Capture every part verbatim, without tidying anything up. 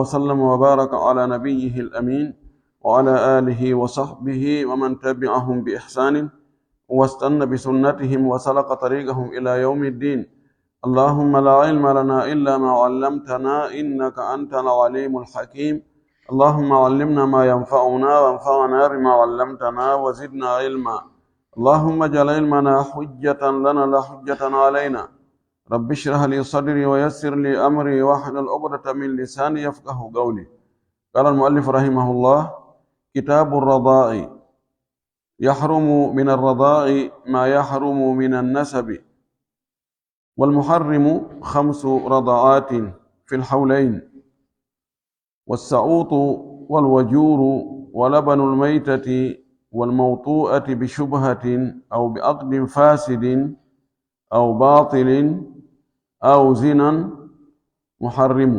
وسلم وبارك على نبيه الأمين وعلى آله وصحبه ومن تبعهم بإحسان واستن بسنتهم وسلك طريقهم إلى يوم الدين. اللهم لا علم لنا إلا ما علمتنا إنك أنت العليم الحكيم. اللهم علمنا ما ينفعنا وانفعنا بما علمتنا وزدنا علما. اللهم اجعل علمنا حجة لنا لا حجة علينا. رب اشرح لي صدري ويسر لي أمري واحلل عقدة من لساني يفقه قولي. قال المؤلف رحمه الله: كتاب الرضاع. يحرم من الرضاع ما يحرم من النسب، والمحرم خمس رضعات في الحولين: والسعوط والوجور ولبن الميتة والموطوءة بشبهة أو بعقد فاسد أو باطل أو زنا محرم،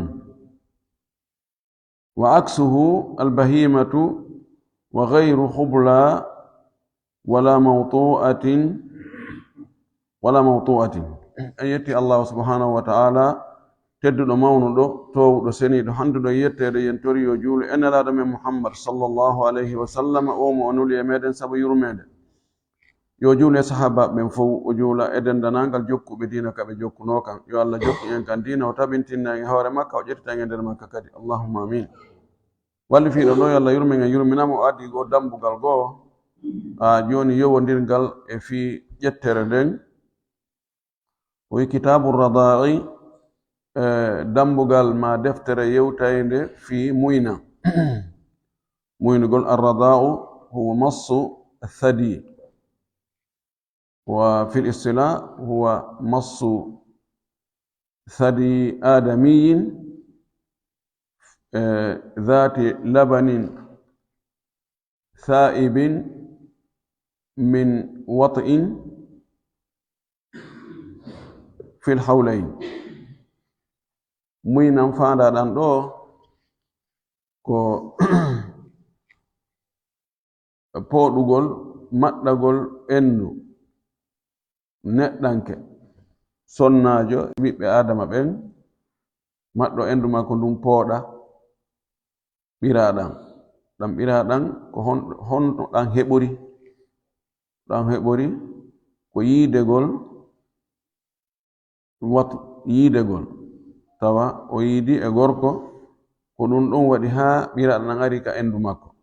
وعكسه البهيمة وغير خبلى ولا موطوءة، ولا موطوءة. En yetti Allahu subhanahu wa ta'ala, tedduɗo, mawnuɗo, toowuɗo, seniiɗo, handuɗo e yetteede, yen tori yo juulu e Nelaaɗo men Muhammad sallallahu alayhi wa sallam, o mo o nuli e meɗen sabu yurmeende. Yo juulu e sahaabaaɓe ɓen fow, o juula e denndanangal jokkuɓe diina ka ɓe jokkunoo kan. Yo Allah jokku en kan diina, o tabintinna en e hoore makka, o ƴettita en e nder makka kadi. Allahumma amin. Wallifiiɗo ɗo, yo Allah yurmen en, yurmina mo, o addi goo dambugal goo, a, jooni yowondirgal e fii ƴettere nden. O wi'i, Kitaabu Radaa'i, e, dambugal ma deftere yewtaynde fii muyna. Muynugol, الرضاع هو مص الثدي، وفي الاصطلاح هو مص ثدي آدمي، آه، ذات لبن ثائب من وطء في الحولين. Muynan faandaɗan ɗo ko pooɗugol, maɗɗagol endu neɗɗanke, sonnaajo, ɓiɓɓe Aadama ɓen, maɗɗo endu makko ndun pooɗa ɓiraaɗan. Ɗan ɓiraaɗan ko hon-, honto ɗan heɓori? Ɗan heɓori ko yiidegol watu, yiidegol, tawa o yiidi e gorko, ko ɗun ɗon waɗi haa ɓiraaɗan ari ka endu makko.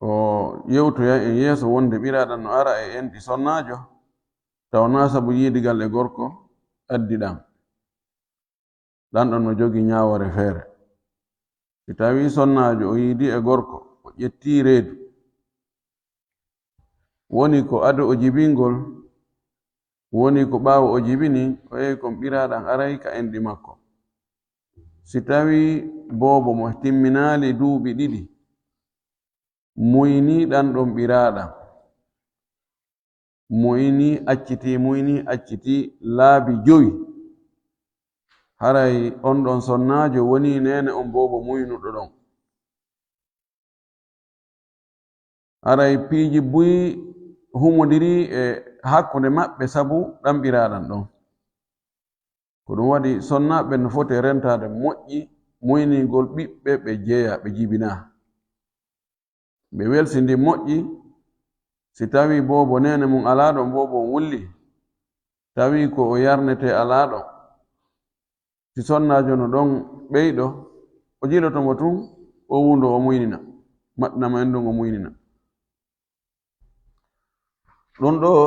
O yewtoyay en yeeso wonde ɓiraaɗan no ara e enɗi sonnaajo, tawa naa sabu yiidigal e gorko addi ɗan. Ɗan ɗon no jogii ñaawoore feere. Si tawii sonnaajo o yiidi e gorko, o ƴettii reedu, woni ko ado o jibingol, woni ko ɓaawo o jibini, o yehi kon ɓiraaɗan aray ka enɗi makko. Si tawii boobo mo timminaali duuɓi ɗiɗi, muynii ɗan ɗon ɓiraaɗan, muynii accitii, muynii accitii laabi jowi, haray on ɗon sonnaajo wonii neene on boobo muynuɗo ɗon. Haray piiji buy humondiri e hakkunde maɓɓe sabu ɗan ɓiraaɗan ɗon. Ko ɗun waɗi sonnaaɓe ɓen no foti rentaade moƴƴi muyningol ɓiɓɓe ɓe jeyaa, ɓe jibinaa. Ɓe welsindi moƴƴi, si tawii boobo neene mun alaa ɗon, boobo on wulli, tawii ko o yarnetee alaa ɗon, si sonnaajo no ɗon ɓeyɗo, o jiiloto mo tun, o wundo, o muynina, maɗɗina mo endu ndun, o muynina. Ɗun ɗoo,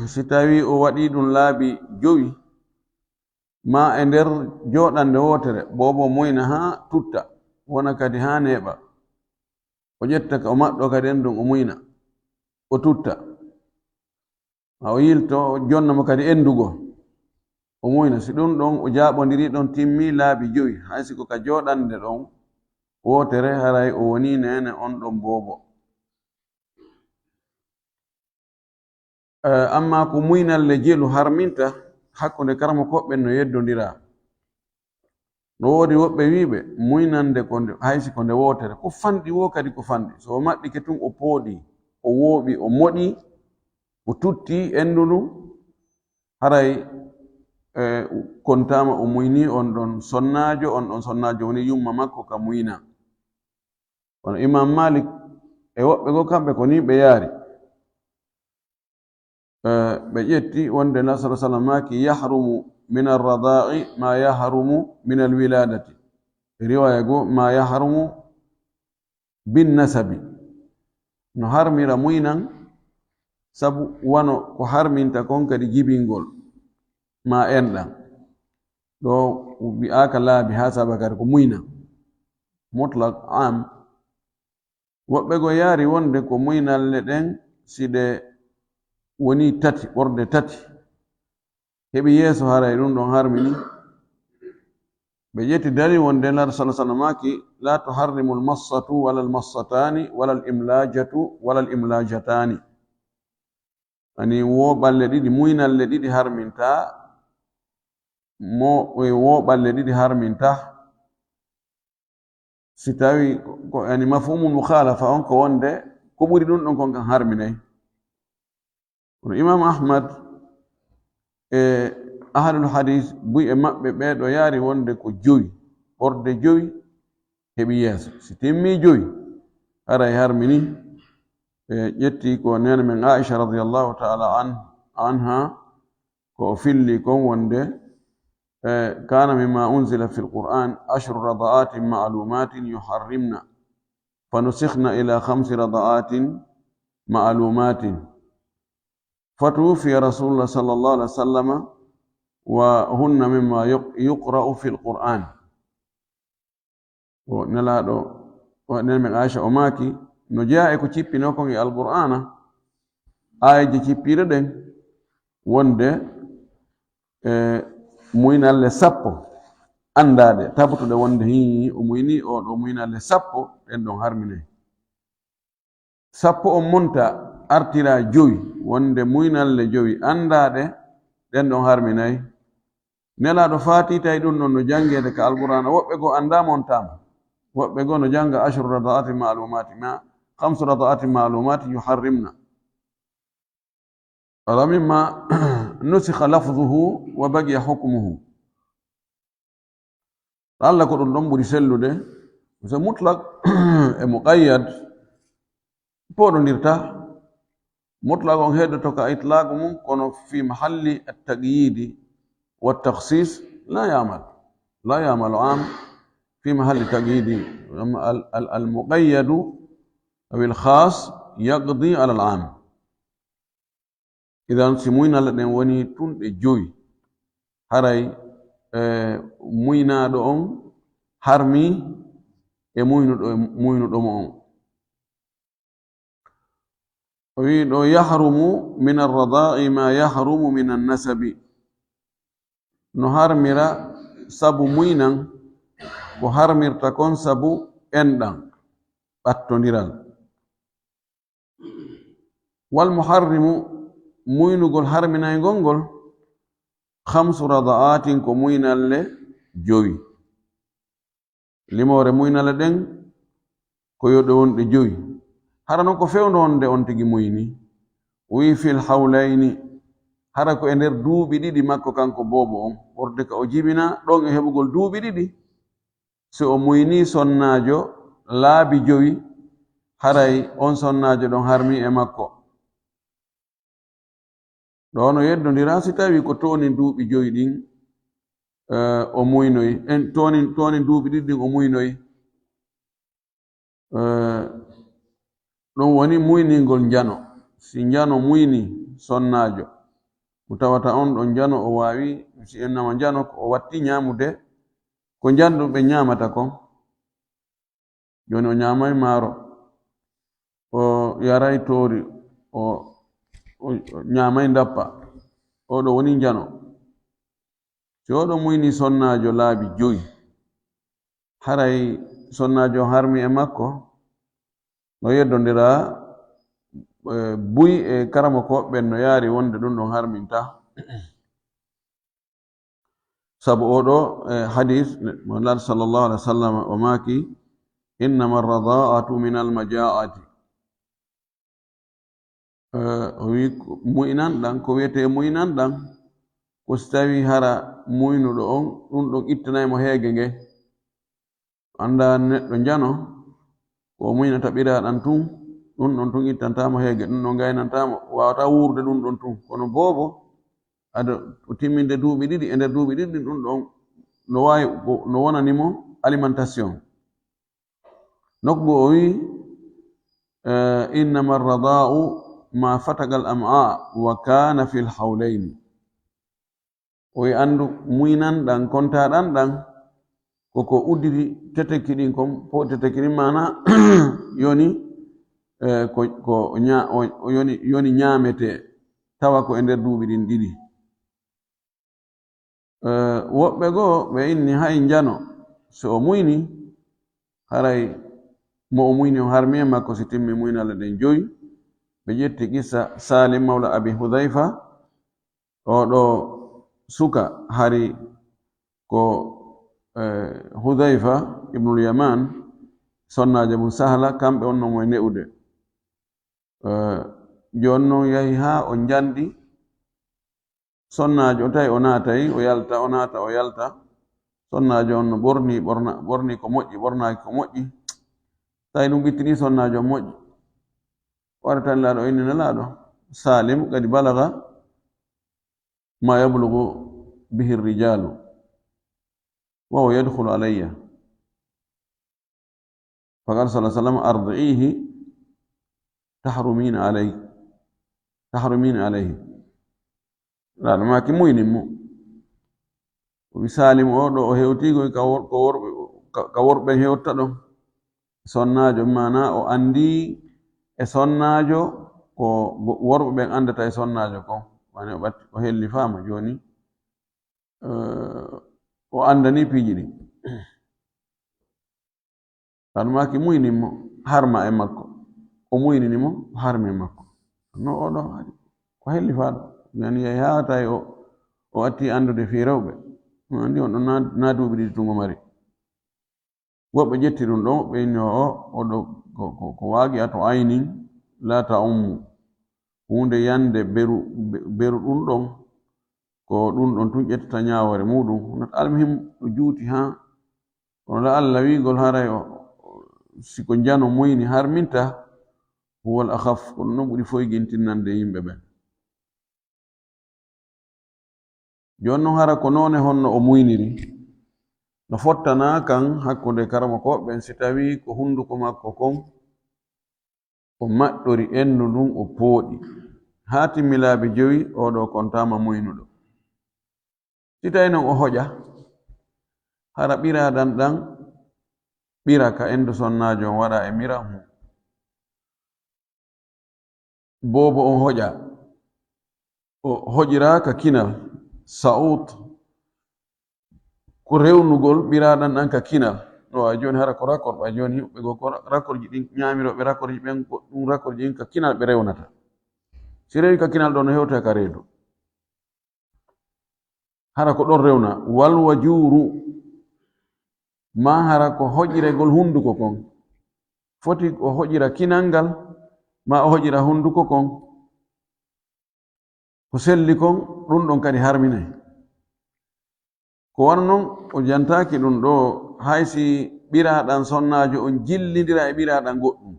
si tawii o waɗii ɗun laabi jowi, maa e nder jooɗannde wootere, boobo muyna haa tutta, wona kadi haa neeɓa. O ƴetta ka, o maɗɗoo kadi endu ndun, o muyna, o tutta. Maa o yilto, o jonna mo kadi endu goo, o muyna. Si ɗun ɗon o jaaɓondirii ɗon, timmii laabi jowi, hay si ko ka jooɗannde ɗon wootere, haray o wonii neene on ɗon boobo. Eh, ammaa ko muynalle jelu harminta, hakkunde karamokooɓe ɓen no yeddondiraa. No woodi woɓɓe wi'uɓe, muynande ko nde, hay si ko nde wootere, ko fanɗi woo kadi ko fanɗi. So o maɗɗike tun, o pooɗii, o wooɓi, o moɗii, o tuttii endu ndun, haray e, kontaama o muynii on ɗon sonnaajo, on ɗon sonnaajo woni yumma makko ka muyna. Kono Imam Malik e woɓɓe goo, kamɓe ko nii ɓe yaari. E, ɓe ƴetti wonde Nabi sallallahu alaihi wasallam maaki: "Yahrumu min ar-radaa'i ma yahrumu min al-wilaadati." Riwaaya goo: "Ma yahrumu bin nasabi." No harmira muynan, sabu wano ko harminta kon kadi jibingol ma enɗan. Ɗo wi'aaka laabi haa saba kadi ko muynan. Mutlaq, am. Woɓɓe goo yaari wonde ko muynalle ɗen, si ɗe woni tati, ɓorde tati, heɓi yeeso, haray ɗum ɗon harmini. Ɓe ƴetti dalil wonde Nulaaɗo sallallahu alaihi wasallam maaki: "La tuharrimu al-massatu wala al-massatani wala al-imlajatu wala al-imlajatani." Ani wo ɓalle ɗiɗi, muynalle ɗiɗi harminta, mo, e wo ɓalle ɗiɗi harminta. Si tawi ko, ko, yani, mafhumul mukhalafa on ko wonde ko ɓuri ɗum ɗon kon kan harminay. Kono Imam Ahmad e ahlul hadis, buy e maɓɓe ɓee ɗo yaari wonde ko jowi, ɓorde jowi heɓi yeeso. Si timmi jowi, haray harmini. E ƴetti ko neene men Aisha radiyallahu ta'ala an-, anha, ko o filli kon wonde, e, "Kana mimma unzila fil Qur'an ashru rada'atin ma'lumatin yuharrimna, fa nusikhna ila khamsi rada'atin ma'lumatin. Fatuwuffiya Rasulullah sallallahu alaihi wasallama wa hunna mimma yuq-, yuqra'u fil Qur'an." O Nelaaɗo, o neene men Aisha, o maaki, no jeyaa e ko cippinoo kon e Alqur'aana, aayeeje cippiiɗe ɗen, wonde, e, muynalle sappo anndaaɗe, tabbutuɗe wonde hii, o muynii oo ɗoo muynalle sappo, ɗen ɗon harminay. Sappo on monta artira jowi, wonde muynalle jowi anndaaɗe, ɗen ɗon harminay. Nelaaɗo faati tawi ɗum ɗon no janngeede ka Alqur'aana, woɓɓe goo anndaa montaama. Woɓɓe goo no jannga ashru rada'atin ma'lumatin, ma khamsu rada'atin ma'lumatin yuharrimna. Ala mimma nusikha lafzuhu wa baqiya hukmuhu. La'alla ko ɗum ɗon ɓuri sellude. Parce que mutlaq e muqayyad pooɗondirta. Mutlaq on heddoto ka itlaq mum, kono fi mahalli at-taqyidi wa takhsis la ya'mal. La ya'malu am fi mahalli taqyidi. Amma al, al, al muqayyadu aw al khas yaqdi ala al am. Idan, si muynalle ɗen woni tun ɗe jowi, haray, e, muynaaɗo on harmi e muynuɗo, muynuɗo mo on. O wi'i ɗo: "Yahrumu min ar-radaa'i ma yahrumu min an-nasabi." No harmira sabu muynan ko harmirta kon sabu enɗan, ɓattondiral. Wal muharrimu, muynugol harminayngol ngol, khamsu rada'atin, ko muynalle jowi. Limoore muynalle ɗen ko yo ɗe won ɗe jowi. Hara non ko fewndo wonde on tigi muyni? O wi'i: "Fil hawlayni." Hara ko e nder duuɓi ɗiɗi makko kanko boobo on, ɓorde ka o jibina ɗon e heɓugol duuɓi ɗiɗi. Si o muynii sonnaajo laabi jowi, haray on sonnaajo ɗon harmii e makko. Ɗo no yeddondira si tawii ko toonin duuɓi jowi ɗin, eh, o muynoyi, en, toonin, toonin duuɓi ɗiɗi ɗin o muynoyi. Eh, ɗum woni muyningol njano. Si njano muyni sonnaajo, mo tawata on ɗon njano o waawi, si innama njano ko o watti ñaamude, ko njano ɗum ɓe ñaamata kon. Jooni o ñaamay maaro, o yaray toori, o, o, o ñaamay ndappa. Oɗo woni njano. Si oɗo muyni sonnaajo laabi jowi, haray sonnaajo harmi e makko, no yeddondira, eh, buy e karamokooɓe ɓen no yaari wonde ɗum ɗon harminta. Sabu oɗo, eh, hadis, mo Nulaaɗo sallallahu alaihi wasallam o maaki: "Innama ar-rada'atu min al-maja'ati." Eh, o wi ko muynanɗan, ko wiyetee muynanɗan, Ko si tawii hara muynuɗo on, ɗun ɗon ittanay mo heege nge. Anndaa neɗɗo njano, ko o muynata ɓiraaɗan tun, ɗun ɗon tun ittantaa mo heege, ɗun ɗon ngaynantaa mo, o waawataa wuurude ɗun ɗon tun. Kono boobo, ado o timminde duuɓi ɗiɗi, e nder duuɓi ɗiɗi ɗin, ɗun ɗon no waawi, ko, no wonani mo alimentation. Nokku goo o wi'i, eh, "Innama radaa'u ma fatagal am'a wa kana fil hawlayni." O wi'i, "Anndu, muynan ɗan, kontaa ɗan ɗan, ko ko udditi teteki ɗin kon, po teteki ɗin maana yoni, eh, ko, ko ña-, o, o yoni, yoni ñaametee, tawa ko e nder duuɓi ɗin ɗiɗi." Eh, woɓɓe goo ɓe inni hay njano, so o muyni, haray mo o muyni o harmi e makko si timmi muynale ɗen jowi. Ɓe ƴetti qissa Salim mawla Abi Hudhayfa, oo ɗoo suka hari ko, eh, Hudhayfa ibnul Yaman, sonnaajo mun Sahla, kamɓe wonno mo e ne'ude. Eh, jooni non yahi haa o njandi sonnaajo on, tawi o naatay, o yalta, o naata, o yalta. Sonnaajo on no ɓorni, ɓorna, ɓorni ko moƴƴi, ɓornaaki ko moƴƴi. Tawi ɗun ɓittini sonnaajo on moƴƴi. Wara tan laaɗo inni, "Nelaaɗo, Salim qad balaga ma yablugu bihi rijalu wa huwa yadkhulu alayya." Faqala sallallahu alaihi wasallam, "Ardi'ihi tahrumina alayhi, tahrumina alayhi." Laaɗo maaki muynin mo. O wi Salim oo ɗoo o hewtii ko ka wor-, ko worɓe, ka, ka worɓe ɓen hewta ɗon. Sonnaajo, maanaa o anndii e sonnaajo ko go-, worɓe ɓen anndata e sonnaajo kon. Wani o ɓatti, o hellifaama jooni, eh, o anndanii piiji ɗin. Tan maaki muynin mo, harma e makko. O muynini mo, o harmi e makko. No oo ɗoo haali. Ko hellifaaɗo. Yani yahi haa tawi o, o atti anndude fii rewɓe. On anndi on ɗon naa, naa duuɓi ɗiɗi tun o mari. Woɓɓe ƴetti ɗun ɗon, ɓe inni o, o ɗoo ko, ko, ko waaqi'atu aynin laa ta'ummu. Huunde yande beru, be-, beru ɗun ɗon, ko ɗun ɗon tun ƴettata ñaawoore muuɗun. Almuhim, o juuti haa, kono la Alla wi'ugol haray o, o, si ko njano muyni harminta, huwal akhaf, ko ɗun ɗon ɓuri foygintinnande yimɓe ɓen. Jooni non, hara ko noone honno o muyniri? No fottanaa kan hakkunde karamokooɓe ɓen, si tawii ko hunduko makko kon o maɗɗori enndu ndun, o pooɗi. Haa timmi laabi jowi, oo ɗoo kontaama muynuɗo. Si tawii non o hoƴa, hara ɓiraaɗan ɗan ɓira ka enndu sonnaajo on waɗa e mira hun. Boobo on hoƴa, o hoƴira ka kinal, sa'ut, ko rewnugol ɓiraaɗan ɗan ka kinal. No, a jooni hara ko rakor, a jooni yimɓe goo ko ra-, rakorji ɗin, ñaamirooɓe rakorji ɓen, goɗɗun rakorji ɗin ka kinal ɓe rewnata. Si rewi ka kinal ɗoo no hewta ka reedu. Hara ko ɗon rewna, wal wajuuru, maa hara ko hoƴiregol hunduko kon. Foti o hoƴira kinal ngal, maa o hoƴira hunduko kon. Ko selli kon, ɗun ɗon kadi harminay. Ko wano non, o jantaaki ɗun ɗoo, hay si ɓiraaɗan sonnaajo on jillindira e ɓiraaɗan goɗɗun,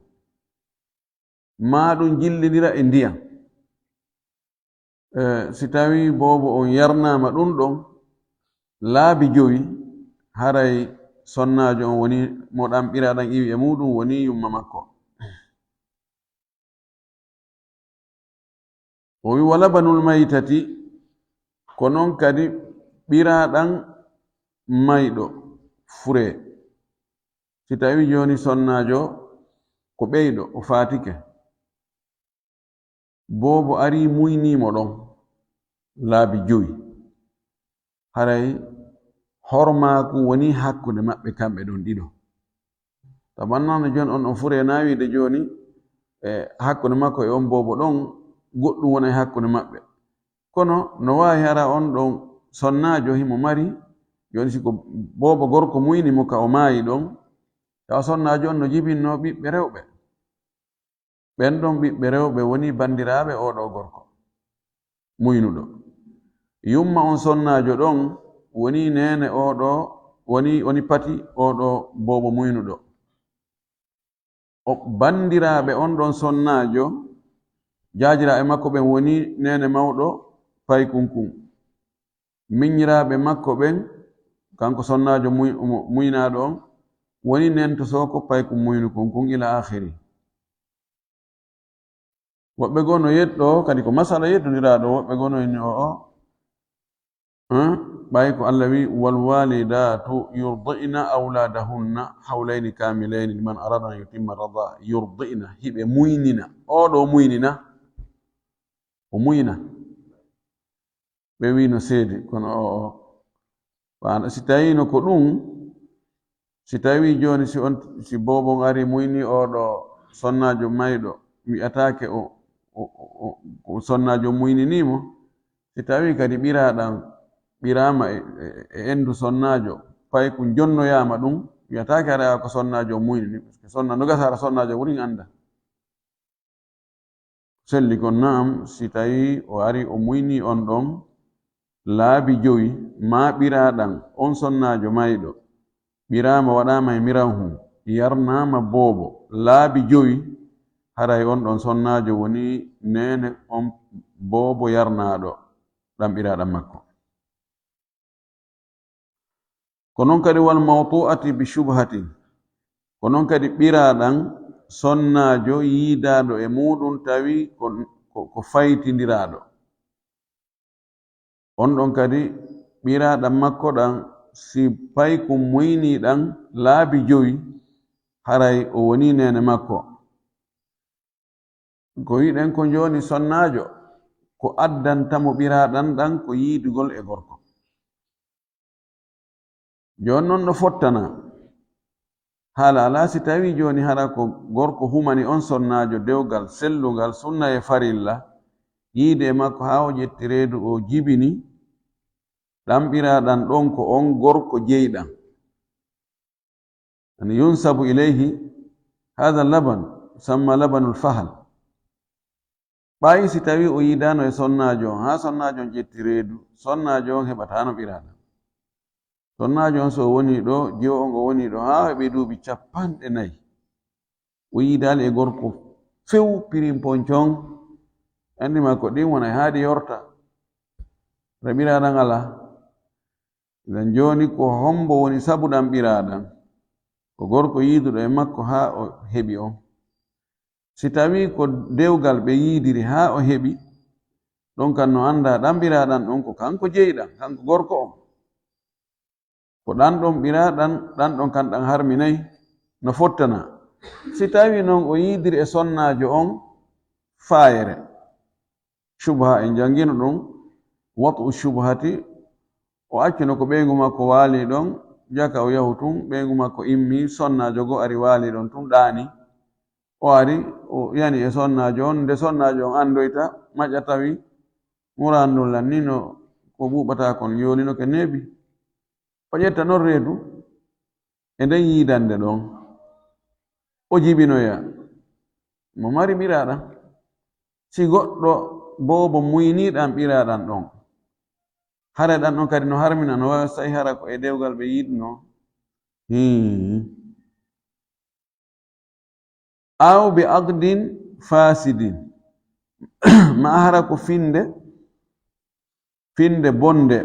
maa ɗun jillindira e ndiyan. Eh, si tawii boobo on yarnaama ɗun ɗon laabi jowi, haray sonnaajo on woni mo ɗan ɓiraaɗan iwi e muuɗun, woni yumma makko. O wi, "Wa labanul maytati, ko non kadi ɓiraaɗan mayɗo, furee." Si tawii jooni sonnaajo ko ɓeyɗo, o faatike, boobo arii muynii mo ɗon laabi jowi, haray hormaaku wonii hakkunde maɓɓe kamɓe ɗon ɗiɗo. Tabanna no jooni on, on furee na wiide jooni, e hakkunde makko e on boobo ɗon, goɗɗun wona e hakkunde maɓɓe. Kono no waawi hara on ɗon sonnaajo himo mari, jooni si ko boobo gorko muyni mo ka o maayi ɗon, tawa sonnaajo on no jibinnoo ɓiɓɓe rewɓe. Ɓen ɗon ɓiɓɓe rewɓe woni bandiraaɓe oo ɗoo gorko muynuɗo. Yumma on sonnaajo ɗon woni neene oo ɗoo, woni, woni pati oo ɗoo boobo muynuɗo. O banndiraaɓe on ɗon sonnaajo, jaajiraaɓe makko ɓen woni neene mawɗo paykun kun. Miñiraaɓe makko ɓen, kanko sonnaajo muy-, mo-, muynaaɗo on, woni neento sooko paykun muynukun kun, ila aakhiri. Woɓɓe goo no yeddoo, kadi ko masala yeddondiraaɗo, woɓɓe goo no inni o, o, Hã? Ɓay ko Allah wi, "Wal walidatu yurdi'na awladahunna hawlayni kamilayni liman arada an yutimma rada." Yurdi'na, hiɓe muynina. Oo ɗoo muynina, o muyna. Ɓe wi no seedi, kono o, o. Ɓaana, si tawii no ko ɗum, si tawii jooni, si on, si boobo on ari muyni oo ɗoo sonnaajo mayɗo, wi'ataake o, o, o, o, o sonnaajo muyninii mo, si tawii kadi ɓiraaɗan ɓiraama e, e, e enndu sonnaajo, paykun jonnoyaama ɗum, wi'ataake hara ko sonnaajo on muynini, parce que sonna no gasa hara sonnaajo wurin annda. Selli kon, na'am, si tawii o ari o muynii on ɗon laabi jowi, maa ɓiraaɗan on sonnaajo mayɗo, ɓiraama waɗaama e mirahun, yarnaama boobo laabi jowi, haray on ɗon sonnaajo woni neene on boobo yarnaaɗo ɗan ɓiraaɗan makko. Ko non kadi wal mawtu'ati bi shubhatin. Ko non kadi ɓiraaɗan sonnaajo yiidaaɗo e muuɗum tawi ko, ko, ko faytindiraaɗo. On ɗon kadi ɓiraaɗan makko ɗan, si paykun muynii ɗan laabi jowi, haray o wonii neene makko. Ko wi'ɗen ko jooni sonnaajo, ko addanta mo ɓiraaɗan ɗan ko yiidugol e gorko. Jooni non no fottanaa. Haala alaa si tawii jooni hara ko gorko humani on sonnaajo dewgal sellungal sunna e farilla, yiidi e makko haa o ƴetti reedu o jibini, ɗan ɓiraaɗan ɗon ko on gorko jeyɗan. Ani yunsabu ilayhi hadha laban, yusamma labanul fahal. Ɓay si tawii o yiidaano e sonnaajo on, haa sonnaajo on ƴetti reedu, sonnaajo on heɓataano ɓiraaɗan. Sonnaajo on so o wonii ɗoo, jiwo on o wonii ɗoo, haa o heɓi duuɓi capanɗe nayi. O yiidaali e gorko few pirimponcon, anndi maa ko ɗin wona e haadi yorta. Hara ɓiraaɗan alaa. Idan jooni ko hombo woni sabu ɗan ɓiraaɗan? Ko gorko yiiduɗo e makko haa o heɓi on. Si tawii ko dewgal ɓe yiidiri haa o heɓi, ɗon kan no anndaa ɗan ɓiraaɗan ɗon ko kanko jeyɗan, kanko gorko on. Ko ɗan ɗon ɓiraaɗan, ɗan ɗon kan ɗan harminay, no fottanaa. Si tawii non o yiidiri e sonnaajo on faayere, shubha, en janngino ɗum, wat'u shubhati, o accuno ko ɓeyngu makko waali ɗon, jaka o yahu tun, ɓeyngu makko immi, sonnaajo goo ari waali ɗon tun, ɗaani. O ari, o yani e sonnaajo on, nde sonnaajo on anndoyta, maƴa tawi muraadu ndun lanni no ko ɓuuɓata kon, yoolino ke neeɓi. O ƴetta non reedu e nden yiidannde ɗon. O jibinoya mo mari ɓiraaɗan. Si goɗɗo boobo muynii ɗan ɓiraaɗan ɗon, hara ɗan ɗon kadi no harmina, no waawi sa'i hara ko e dewgal ɓe yiiduno. Hii. Aw bi aqdin fasidin. Ma hara ko finde, finde bonde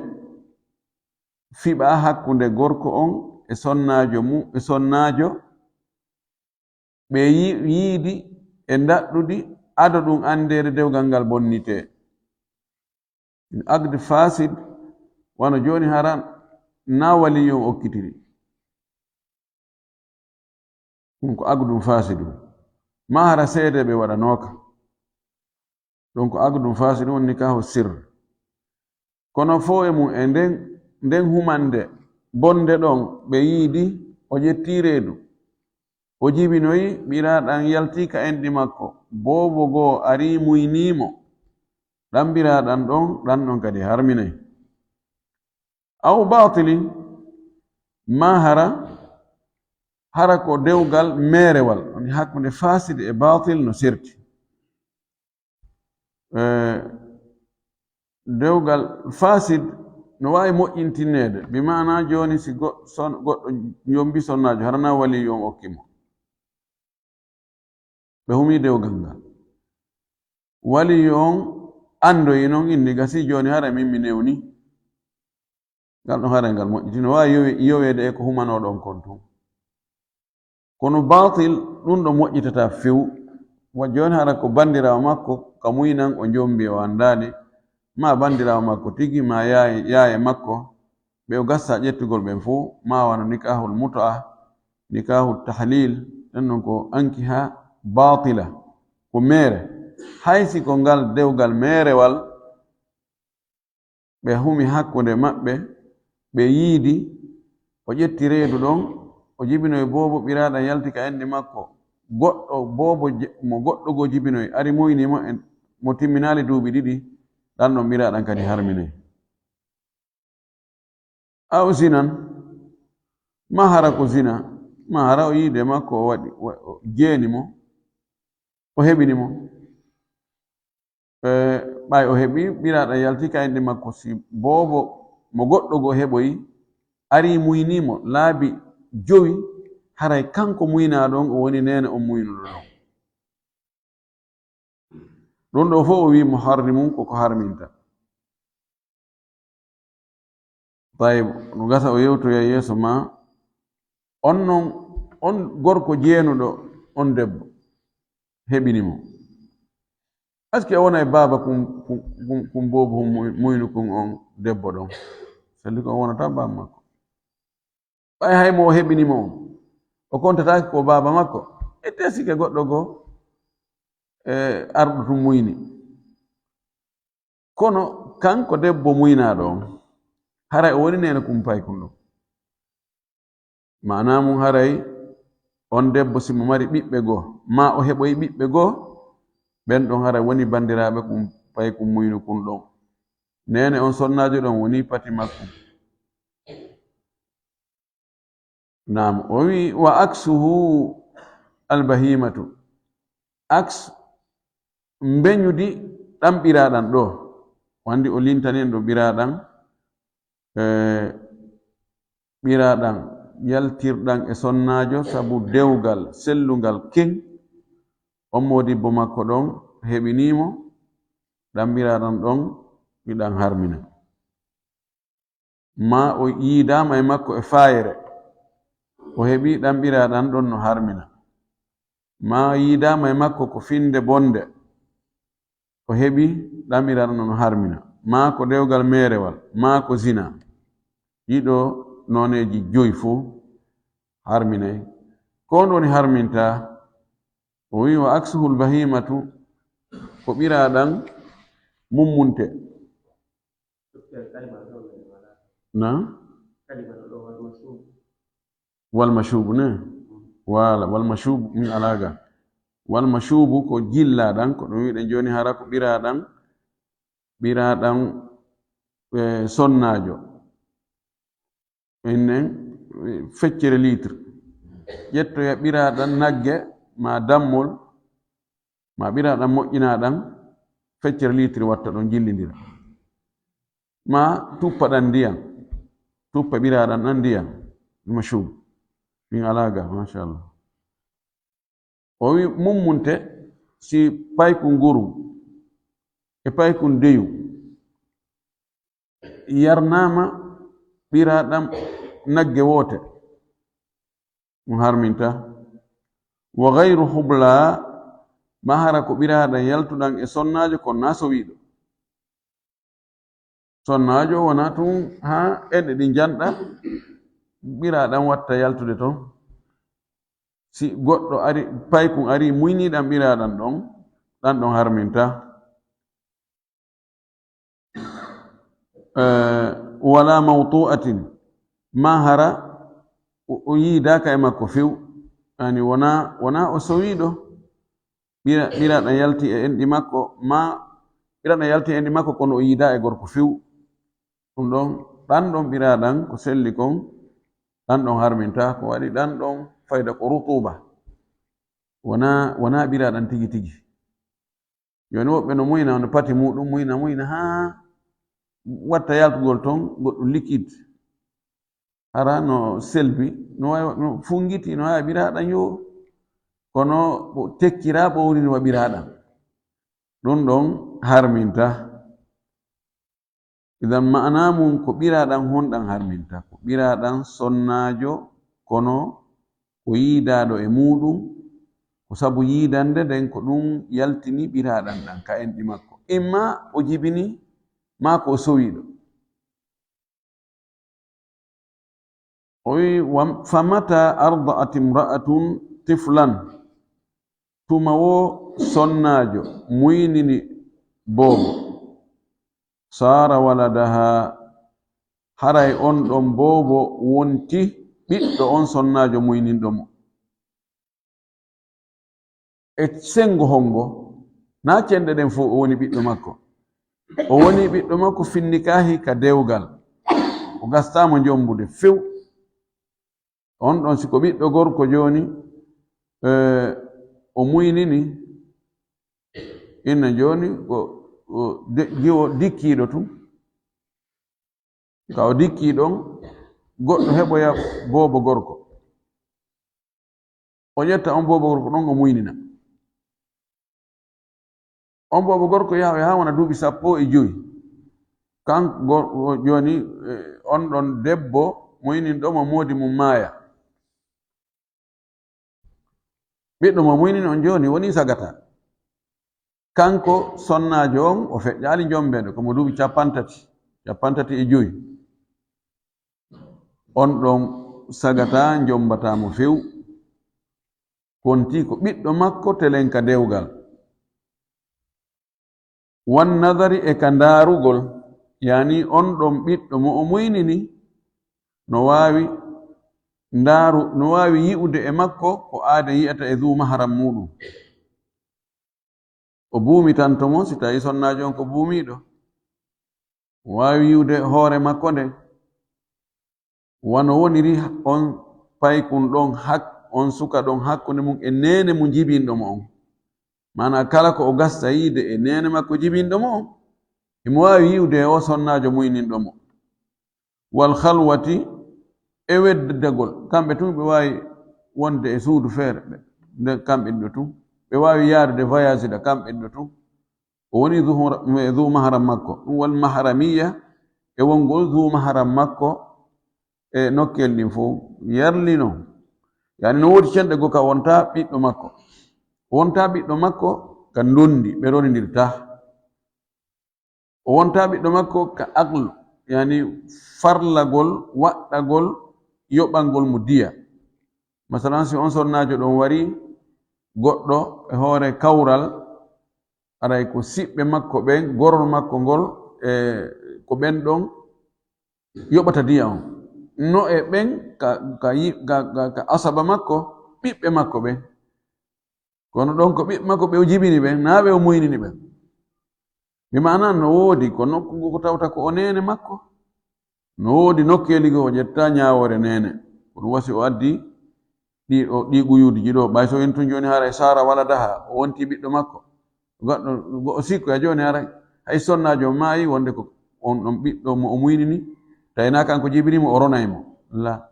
fiɓa hakkunde gorko on e sonnaajo mu-, e sonnaajo, ɓe yi-, yiidi e ndaɗɗudi ado ɗum anndeede dewgal ngal bonnitee. Aqd fasid, wano jooni hara na waliyu on okkitiri. Ɗum ko aqdun fasidun. Ma hara seedeeɓe waɗanooka. Ɗum ko aqdun fasidun, woni nikahu sirr. Kono fow e mum e nden, nden humande bonde ɗon ɓe yiidi, o ƴetti reedu. O jibinoyi, ɓiraaɗan yalti ka enɗi makko. Boobo goo ari muynii mo. Ɗan ɓiraaɗan ɗon, ɗan ɗon kadi harminay. Aw batilin, ma hara, hara ko dewgal meerewal, woni hakkunde fasid e batil no serti. Eh, Dewgal fasid no waawi moƴƴintineede, bi maana jooni si go-, son-, goɗɗo jombi sonnaajo, hara na waliyu on okki mo. Ɓe humi dewgal ngal. Waliyu on andoyi non inni gasi jooni hara min mi newni. Ngal ɗon haray ngal moƴƴiti. No waawi yowe-, yoweede e ko humanooɗo on kon tun. Kono baatil, ɗun ɗon moƴƴitataa few. Wa jooni hara ko bandiraawo makko, ka muynan o jombi o andaali, maa bandiraawo makko tigi, maa yaaye, yaaye makko, ɓe o gassa ƴettugol ɓen fow, maa wano nikaahul mutu'a, nikaahul tahlil, ɗen non ko ankiha baatila, ko meere. Hay si ko ngal dewgal meerewal, ɓe humi hakkunde maɓɓe, ɓe yiidi, o ƴetti reedu ɗon, o jibinoyi boobo, ɓiraaɗan yalti ka enɗi makko. Goɗɗo, boobo je-, mo goɗɗo goo jibinoyi, ari muyni mo, en, mo timminaali duuɓi ɗiɗi, ɗan ɗon ɓiraaɗan kadi harminay. Aw zinan, maa hara ko zina, maa hara o yiide makko, o waɗi, wa-, o jeeni mo, o heɓini mo. E, ɓay o heɓi, ɓiraaɗan yalti ka enɗi makko, si boobo mo goɗɗo goo heɓoyi, ari muynii mo laabi jowi, haray kanko muynaaɗo on, o woni neene on muynuɗo ɗon. Ɗun ɗoo fow o wi'i muharrimun ko ko harminta. Tayib, no gasa o yewtoya yeeso maa. On non, on gorko jeenuɗo on debbo, heɓini mo. Est-ce que o wonay baaba kun, kun, kun, kun boobo kun muy-, muynu kun on debbo ɗon? Selli ko o wonata baaba makko. Ɓay hay mo o heɓini mo on, o kontataake ko baaba makko. E tesike goɗɗo goo, e, arɗo tun muyni. Kono kanko debbo muynaaɗo on, haray o woni neene kun paykun ɗon. Maanaa mun haray on debbo si mo mari ɓiɓɓe goo, maa o heɓoyi ɓiɓɓe goo, ɓen ɗon haray woni bandiraaɓe kun paykun muynu kun ɗon. Neene on sonnaajo ɗon woni pati makko. Naam, o wi'i, "Wa aksuhu albahimatu." Aks, mbeñudi ɗan ɓiraaɗan ɗoo. Wandi o lintani en ɗoo ɓiraaɗan, e, ɓiraaɗan yaltirɗan e sonnaajo sabu dewgal sellungal kin. On moodibbo makko ɗon heɓinii mo, ɗan ɓiraaɗan ɗon, ɗiɗan harmina. Maa o yiidaama e makko e faayere, o heɓi ɗan ɓiraaɗan ɗon no harmina. Maa o yiidaama e makko ko finnde bonnde, o heɓi ɗan ɓiraaɗan ɗon no harmina. Maa ko dewgal meerewal, maa ko zina. Ɗiɗo nooneeji joyi fow harminay. Ko honɗun woni harminta? O wi'i, "Wa aksuhul bahimatu," ko ɓiraaɗan mummunte. Na? Wal mashubu ne? Wala, wal mashubu min alaga. Wal mashubu ko jillaaɗan, ko ɗun wi'uɗen jooni hara ko ɓiraaɗan, ɓiraaɗan, e, sonnaajo. Innen, e, feccere litre. Ƴettoya ɓiraaɗan nagge, ma dammol, ma ɓiraaɗan moƴƴinaaɗan, feccere litre watta ɗon jillindira. Ma tuppa ɗan ndiyan, tuppa ɓiraaɗan ɗan ndiyan, ɗum mashub. Min alaga, machallah. O wi mummunte si paykun gorum e paykun deyu yarnaama ɓiraaɗan nagge woote, ɗum harminta. Wa gayru hubla, ma hara ko ɓiraaɗan yaltuɗan e sonnaajo kon na sowiiɗo. Sonnaajo wona tun haa enɗe ɗin janɗa, ɓiraaɗan watta yaltude ton. Si goɗɗo ari, paykun ari, muyniiɗan ɓiraaɗan ɗon, ɗan ɗon harminta. Eh, wala mawtu'atin, ma hara o, o yiidaaka e makko few. Yani wona, wona o sowiiɗo, ɓira-, ɓiraaɗan yalti e enɗi makko, ma ɓiraaɗan yalti e enɗi makko, kono o yiidaa e gorko few. Ɗum ɗon, ɗan ɗon ɓiraaɗan ko selli kon, ɗan ɗon harminta, ko waɗi ɗan ɗon fayda ko rutuba. Wona, wona ɓiraaɗan tigi tigi. Jooni woɓɓe no muyna, no pati muɗum muyna, muyna haa watta yaltugol ton goɗɗum liquide. Hara no selbi, no waawi, no funngiti, no waawi ɓiraaɗan yo, kono ɓo-, tekkiraa ɓowri no wa ɓiraaɗan. Ɗum ɗon harminta. Idan maana mum ko ɓiraaɗan honɗan harminta? Ko ɓiraaɗan sonnaajo, kono ko yiidaaɗo e muuɗum, ko sabu yiidande nden ko ɗum yaltini ɓiraaɗan ɗan ka enɗi makko. Imma o jibini, maa ko o sowiiɗo. O wi, "Wa-, fa mata arda'at imra'atun tiflan," tuma wo sonnaajo muynini boobo, "saara waladaha," haray on ɗon boobo wonti ɓiɗɗo on sonnaajo muyninɗo mo. E senngo honngo? Naa cenɗe ɗen fow o woni ɓiɗɗo makko. O woni ɓiɗɗo makko finnikaahi ka dewgal. O gastaama jommbude few. On ɗon, si ko ɓiɗɗo gorko jooni, eh, o muynini, inna jooni ko, o de-, jiwo dikkiiɗo tun. Ka o dikkii ɗon, goɗɗo heɓoya boobo gorko. O ƴetta on boobo gorko ɗon, o muynina. On boobo gorko yaha, o yaha wona duuɓi sappo e jowi. Kan go-, o jooni, eh, on ɗon debbo muyninɗo mo moodi mum maaya. Ɓiɗɗo mo muynini on jooni woni sagata. Kanko sonnaajo on, o feƴƴaali jommbeede, ko mo duuɓi cappanɗe tati, cappanɗe tati e jowi. On ɗon sagata, jommbataa mo few. Konti ko ɓiɗɗo makko telen ka dewgal. Wan nadari, e ka ndaarugol, yaani on ɗon ɓiɗɗo mo o muynini, no waawi ndaaru-, no waawi yi'ude e makko ko aada yi'ata e duu maharam muuɗum. O buumitanto mo, si tawii sonnaajo on ko buumiiɗo. O waawi yi'ude hoore makko nden. Wano woniri on paykun ɗon hak-, on suka ɗon hakkunde mum e neene mum jibinɗo mo on. Maanaa kala ko o gasta yiide e neene makko jibinɗo mo on, himo waawi yi'ude e o sonnaajo muyninɗo mo. Wal khalwati, e weddagol. Kamɓe tun ɓe waawi wonde e suudu feere, ɓe, nde kamɓe ɗo tun. Ɓe waawi yaarude voyage da kamɓe ɗo tun. O woni zuhura-, e zu mahram makko. Ɗum woni mahramiya, e wongol zu mahram makko e nokkel ɗin fow. Yarlino. Yani no woodi cenɗe goo ka wonta ɓiɗɗo makko. Wonta ɓiɗɗo makko ka ndondi, ɓe ronindirta. O wonta ɓiɗɗo makko ka aqlu, yani farlagol, waɗɗagol, yoɓangol mo diya. Masalan, si on sonnaajo ɗon wari goɗɗo e hoore kawral, aray ko siɓɓe makko ɓen, gorol makko ngol, e ko ɓen ɗon yoɓata diya on. No e ɓen ka, ka yi-, ka, ka, ka asaba makko, ɓiɓɓe makko ɓen. Kono ɗon ko ɓiɓɓe makko ɓe o jibini ɓen, naa ɓe o muynini ɓen. Bi maana no woodi ko nokku ngu ko tawta ko o neene makko. No woodi nokkeeli goo o ƴetta ñaawoore neene. Ko ɗum wasi o addi ɗi, o, ɗi guyuuɗi ɗi ɗo. Ɓay so en tun jooni haray Saara waladaha, o wonti ɓiɗɗo makko. Goɗɗo, go o sikkoya jooni haray hay sonnaajo maayi wonde ko on ɗon ɓiɗɗo mo o muynini, tawi naa kanko jibini mo, o ronay mo. La.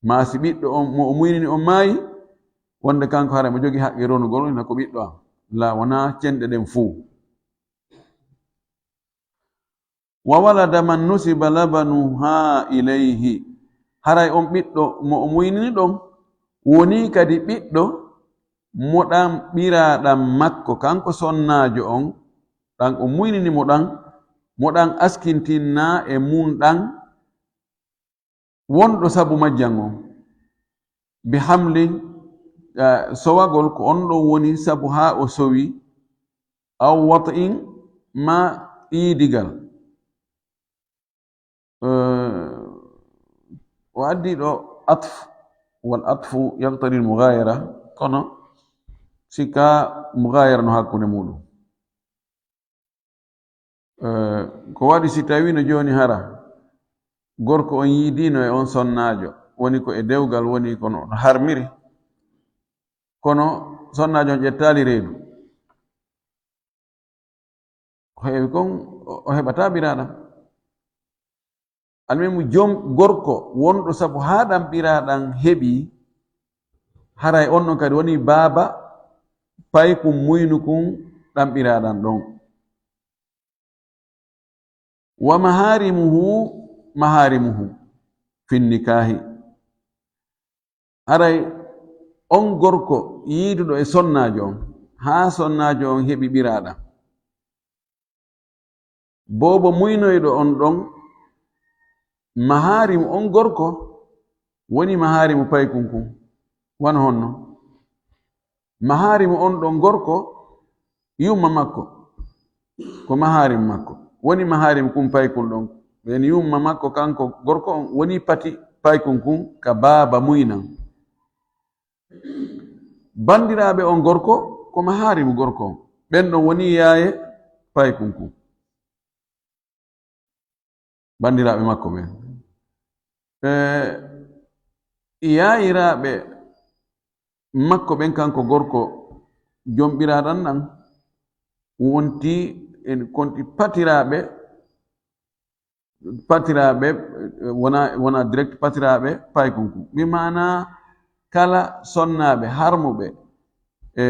Maa si ɓiɗɗo on mo o muynini on maayi, wonde kanko haray mo jogi haqqe ronugol, ina ko ɓiɗɗo am. La, wonaa cenɗe ɗen fuu. Wa walada man nusiba labanuha ilayhi. Haray on ɓiɗɗo mo o muynini ɗon, wonii kadi ɓiɗɗo mo ɗan ɓiraaɗan makko, kanko sonnaajo on, ɗan o muynini mo ɗan, mo ɗan askintinna e mun ɗan, wonɗo sabu majjan on, bi hamlin, eh, sowagol ko on ɗon woni sabu haa o sowi, aw wat'in, ma iidigal. Eh, o addi ɗo atf, wal atfu yaqtadi al mughayara, kono sikka mughayara no hakkunde muɗum. Eh, ko waɗi si tawino jooni hara gorko on yiidino e on sonnaajo, woni ko e dewgal woni kono no harmiri, kono sonnaajo on ƴettaali reedu, ko heewi kon o, o heɓataa biraaɗam. Almuhimu, jom gorko wonɗo sabu haa ɗam ɓiraaɗam heɓi, haray on ɗon kadi woni baaba paykun muynukun ɗam ɓiraaɗam ɗon. Wa maharimuhu, maharimuhu fin nikahi. Haray on gorko yiiduɗo e sonnaajo on, haa sonnaajo on heɓi ɓiraaɗam. Boobo muynoyɗo on ɗon, maharimu on gorko woni maharimu paykun kun. Wano honno? Maharimu on ɗon gorko, yumma makko, ko maharimu makko. Woni maharimu kun paykun ɗon. Ɓen yumma makko kanko gorko on woni pati paykun kun ka baaba muynan. Bandiraaɓe on gorko, ko maharimu gorko on. Ɓen ɗon woni yaaye paykun kun. Bandiraaɓe makko ɓen. E, yaayiraaɓe makko ɓen, kanko gorko, jom ɓiraaɗam ɗam, wonti en konti patiraaɓe, patiraaɓe, eh, wona, wona direct patiraaɓe paykun kun. Bi maana kala sonnaaɓe harmuɓe e,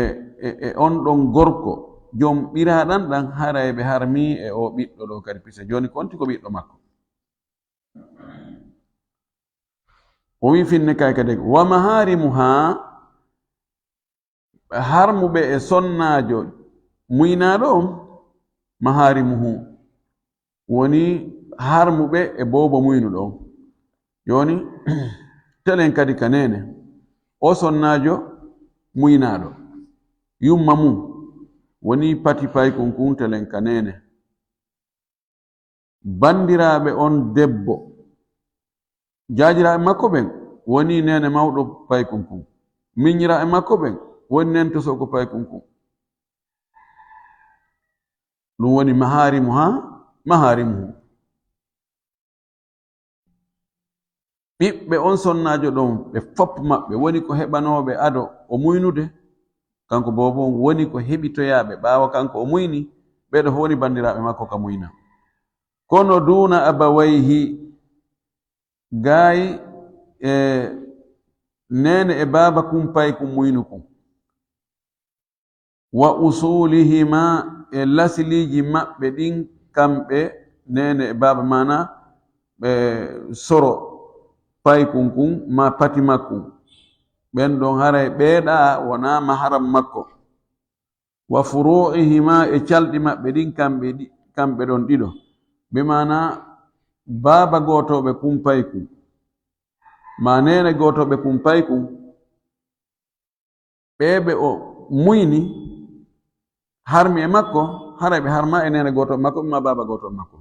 e, e on ɗon gorko, jom ɓiraaɗam ɗam, haray ɓe harmi e o ɓiɗɗo ɗo kadi pisa. Jooni konti ko ɓiɗɗo makko. O wi finne kay kadi, wa maharimuha, harmuɓe e sonnaajo muynaaɗo on, maharimuhu, woni harmuɓe e boobo muynuɗo on. Jooni, telen kadi ka neene. O sonnaajo muynaaɗo, yumma mum, woni pati paykun kun, telen ka neene. Bandiraaɓe on debbo, jaajiraaɓe makko ɓen, woni neene mawɗo paykun kun. Miñiraaɓe makko ɓen, woni neene tosoko paykun kun. Ɗum woni maharimuha, maharimuhu. Ɓiɓɓe on sonnaajo ɗon, ɓe fop maɓɓe woni ko heɓanooɓe ado o muynude. Kanko boobo on woni ko heɓitoyaaɓe ɓaawo kanko o muyni. Ɓeeɗo fof woni banndiraaɓe makko ka muyna. Kono duuna abawayhi, gaay e neene e baaba kun paykun muynu kun. Wa usulihima, e lasiliiji maɓɓe ɗin, kamɓe neene e baaba, maana ɓe soro paykun kun, ma pati makkun. Ɓen ɗon haray ɓeeɗa wona maharam makko. Wa furu'ihima, e calɗi maɓɓe ɗin, kamɓe ɗi-, kamɓe ɗon ɗiɗo. Bi maana baaba gootooɓe kun paykun, ma neene gootooɓe kun paykun. Ɓee ɓe o muyni, harmi e makko, haray ɓe harma e neene gooto makko, ma baaba gooto makko.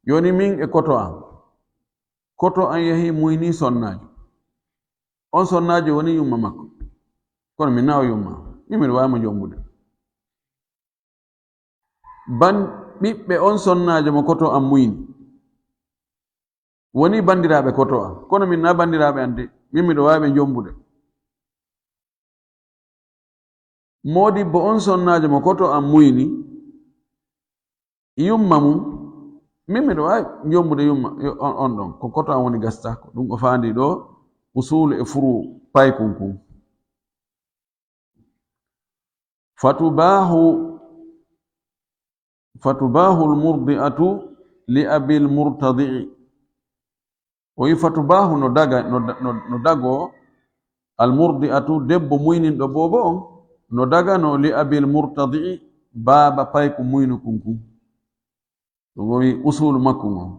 Jooni min e koto am. Koto am yahi muyni sonnaajo. On sonnaajo woni yumma makko. Kono min na o yumma. Min miɗo waawi mo jombude. Ban-, ɓiɓɓe on sonnaajo mo koto am muyni, woni banndiraaɓe koto am, kono min na banndiraaɓe am de, min miɗo waawi ɓe jombude. Moodibbo on sonnaajo mo koto am muyni, yumma mum, min miɗo waawi jombude yumma, yo-, on, on ɗon, ko koto am woni gasta, ko ɗum o faandi ɗo, usulu e furu paykun kun. Fatubaahu, fatubaahu al-murdi'atu li abil murtadi'i. O wi fatubaahu no daga, no da-, no, no dago al-murdi'atu, debbo muyninɗo boobo on, no dagano li abil murtadi'i, baaba payku muynukun kun. Ɗum o wi usulu makku ngun.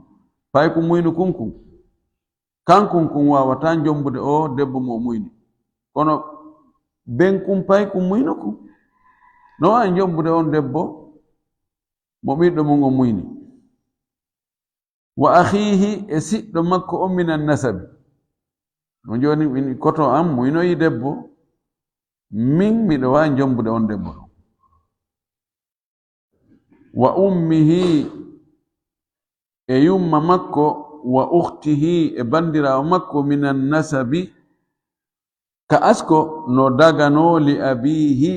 Paykun muynu kun kun. Kankun kun waawataa jombude o debbo mo o muyni. Kono ben kun paykun muynu kun no waawi jombude on debbo mo ɓiɗɗo mum o muyni. Wa akhihi, e siɗɗo makko on minan nasabi. No jooni min koto am muynoyi debbo, min miɗo waawi jombude on debbo ɗon. Wa ummihi, e yumma makko, wa ukhtihi, e bandiraawo makko, minan nasabi, ka asko no dagano li abihi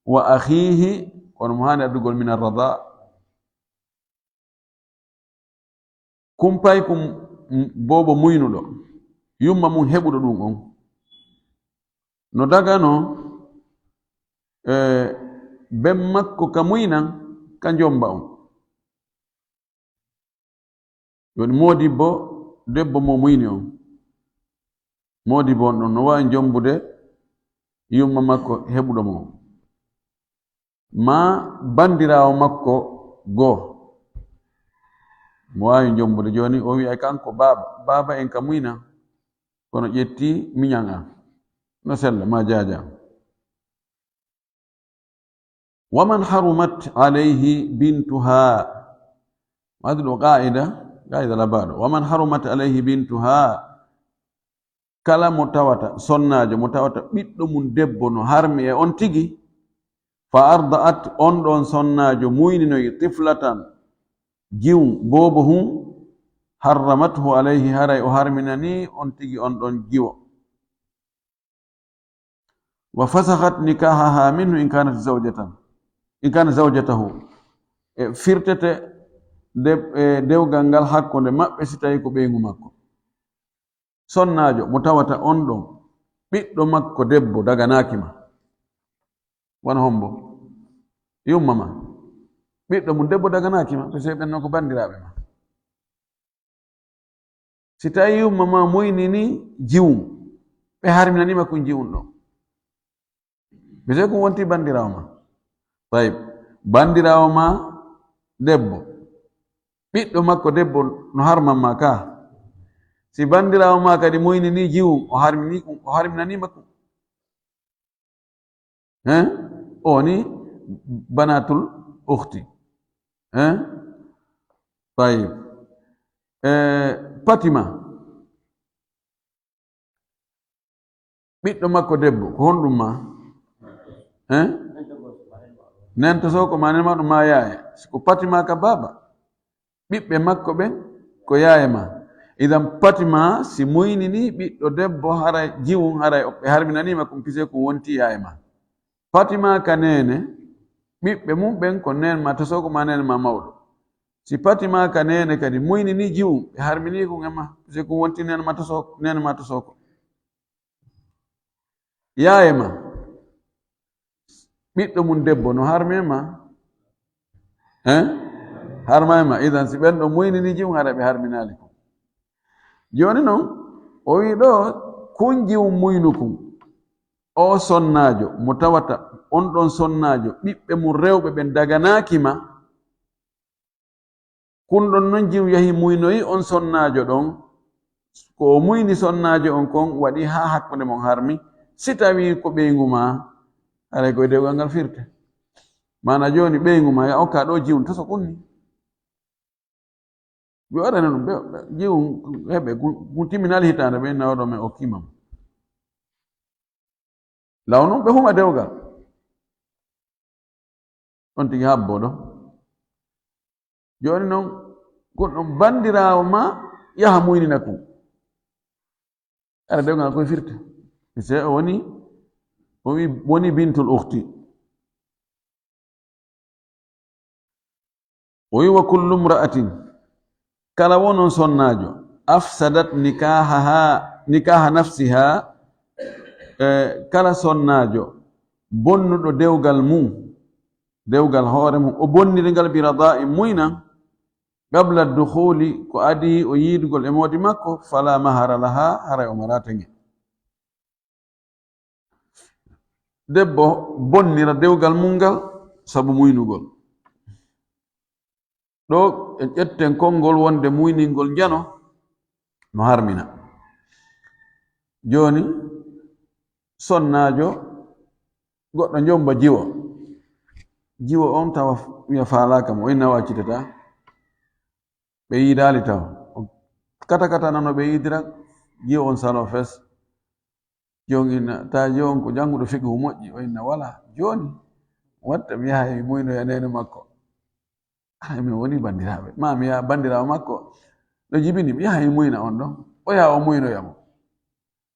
wa akhihi, kono mo haani addugol minan rada. Kumpay kum boobo muynuɗo, yumma mum heɓuɗo ɗum on. No daganoo, e, ben makko ka muynan, ka njomba on. Jooni moodibbo, debbo mo muyni on. Moodibbo on ɗon no waawi njombude yumma makko heɓuɗo mo. Maa bandiraawo makko goo. Mo waawi njombude. Jooni o wi'ay kanko baaba, baaba en ka muyna, kono ƴetti miñan an. No sella, maa jaaja. Wa man harumat alayhi bintuha. Waɗi ɗo qaa'ida, qaa'ida labaaɗo. Wa man harumat alayhi bintuha. Kala mo tawata, sonnaajo mo tawata ɓiɗɗo mum debbo no harmi e on tigi, fa arda'at, on ɗon sonnaajo muyninoyi tiflatan, jiwun, boobo hun, harramathu alayhi, haray o harminani on tigi on ɗon jiwo. Wa fasahat nikahaha minhu in kanat zawjatan, in kanat zawjatahu. E firtete de-, e dewgal ngal hakkunde maɓɓe si tawi ko ɓeyngu makko. Sonnaajo mo tawata on ɗon, ɓiɗɗo makko debbo daganaaki ma. Wano hombo? Yumma ma. Ɓiɗɗo mum debbo daganaaki ma, parce que ɓen non ko bandiraaɓe ma. Si tawi yumma ma muynini jiwun, ɓe harminani ma kun jiwun ɗon. Ɓe sey kun wonti bandiraawo ma. Tayib. Bandiraawo ma debbo. Ɓiɗɗo makko debbo no harman ma ka. Si bandiraawo ma kadi muynini jiwun, o harmini kun, o harminani ma kun. Hein? O woni banatul ukhti. Hein? Tayib. Eh, Fatima. Ɓiɗɗo makko debbo, ko honɗum ma? Hein? Nento soko ma, nen ma ɗum ma yaaye. Si ko Fatima ka baaba. Ɓiɓɓe makko ɓen ko yaaye ma. Idan Fatima si muynini ɓiɗɗo debbo, haray jiwun, haray ɓe harminani ma kun, pise kun wonti yaaye ma. Fatima ka neene, ɓiɓɓe mum ɓen ko neen ma tosoko ma neene ma mawɗo. Si Fatima ka neene kadi muynini jiwun, ɓe harmini kun e ma, pise kun wonti neene ma tosoko, neene ma tosoko. Yaaye ma, ɓiɗɗo mum debbo no harmi e ma? Hein? Harma e ma. Idan si ɓen ɗo muynini jiwun, hara ɓe harminaali kun. Jooni non, o wi ɗo, kun jiwun muynu kun. O sonnaajo, mo tawata on ɗon sonnaajo, ɓiɓɓe mum rewɓe ɓen daganaaki ma, kun ɗon non jiwun yahi muynoyi on sonnaajo ɗon, ko o muyni sonnaajo on kon waɗi haa hakkunde mon harmi, si tawii ko ɓeyngu ma, haray ko e dewgal ngal firte. Maana jooni ɓeyngu ma ya okka ɗo jiwun, to so kunni. Ɓe waɗani ɗum, ɓe, ɓe, jiwun heɓe, kun, kun timminaali hitaande, ɓe nawɗo men okkima mo. Law non ɓe huma dewgal. On tigi habbo ɗo. Jooni non, ko ɗum bandiraawo ma yaha muynina kun. Ara dewgal koye firti. Se o woni, o wi, woni bintul ukhti. O wi, "Wa kullu mra'atin," kala wonon sonnaajo, "afsadat nikahaha, nikaha nafsiha," e kala sonnaajo bonnuɗo dewgal mum, dewgal hoore mum, o bonniri ngal bi rada'in muynan, qabla dukhuli, ko adii o yiidugol e moodi makko, fala mahara laha, haray o mara tenge. Debbo bonnira dewgal mum ngal sabu muynugol. Ɗo en ƴetten konngol wonde muyningol njano no harmina. Jooni, sonnaajo, goɗɗo njomba jiwo. Jiwo on tawa wiya faalaaka mo, o inna o accitata. Ɓe yiidaali tawa. Kata kata nano ɓe yiidira, jiwo on salo fes. Jon inna, ta jon ko jannguɗo fiqhu moƴƴi, o inna wala. Jooni, watta mi yaha mi muynoya neene makko. Ay, min woni banndiraaɓe. Ma mi yaha banndiraawo makko. Ɗo jibini, mi yaha mi muyna on ɗon. O yaha o muynoya mo.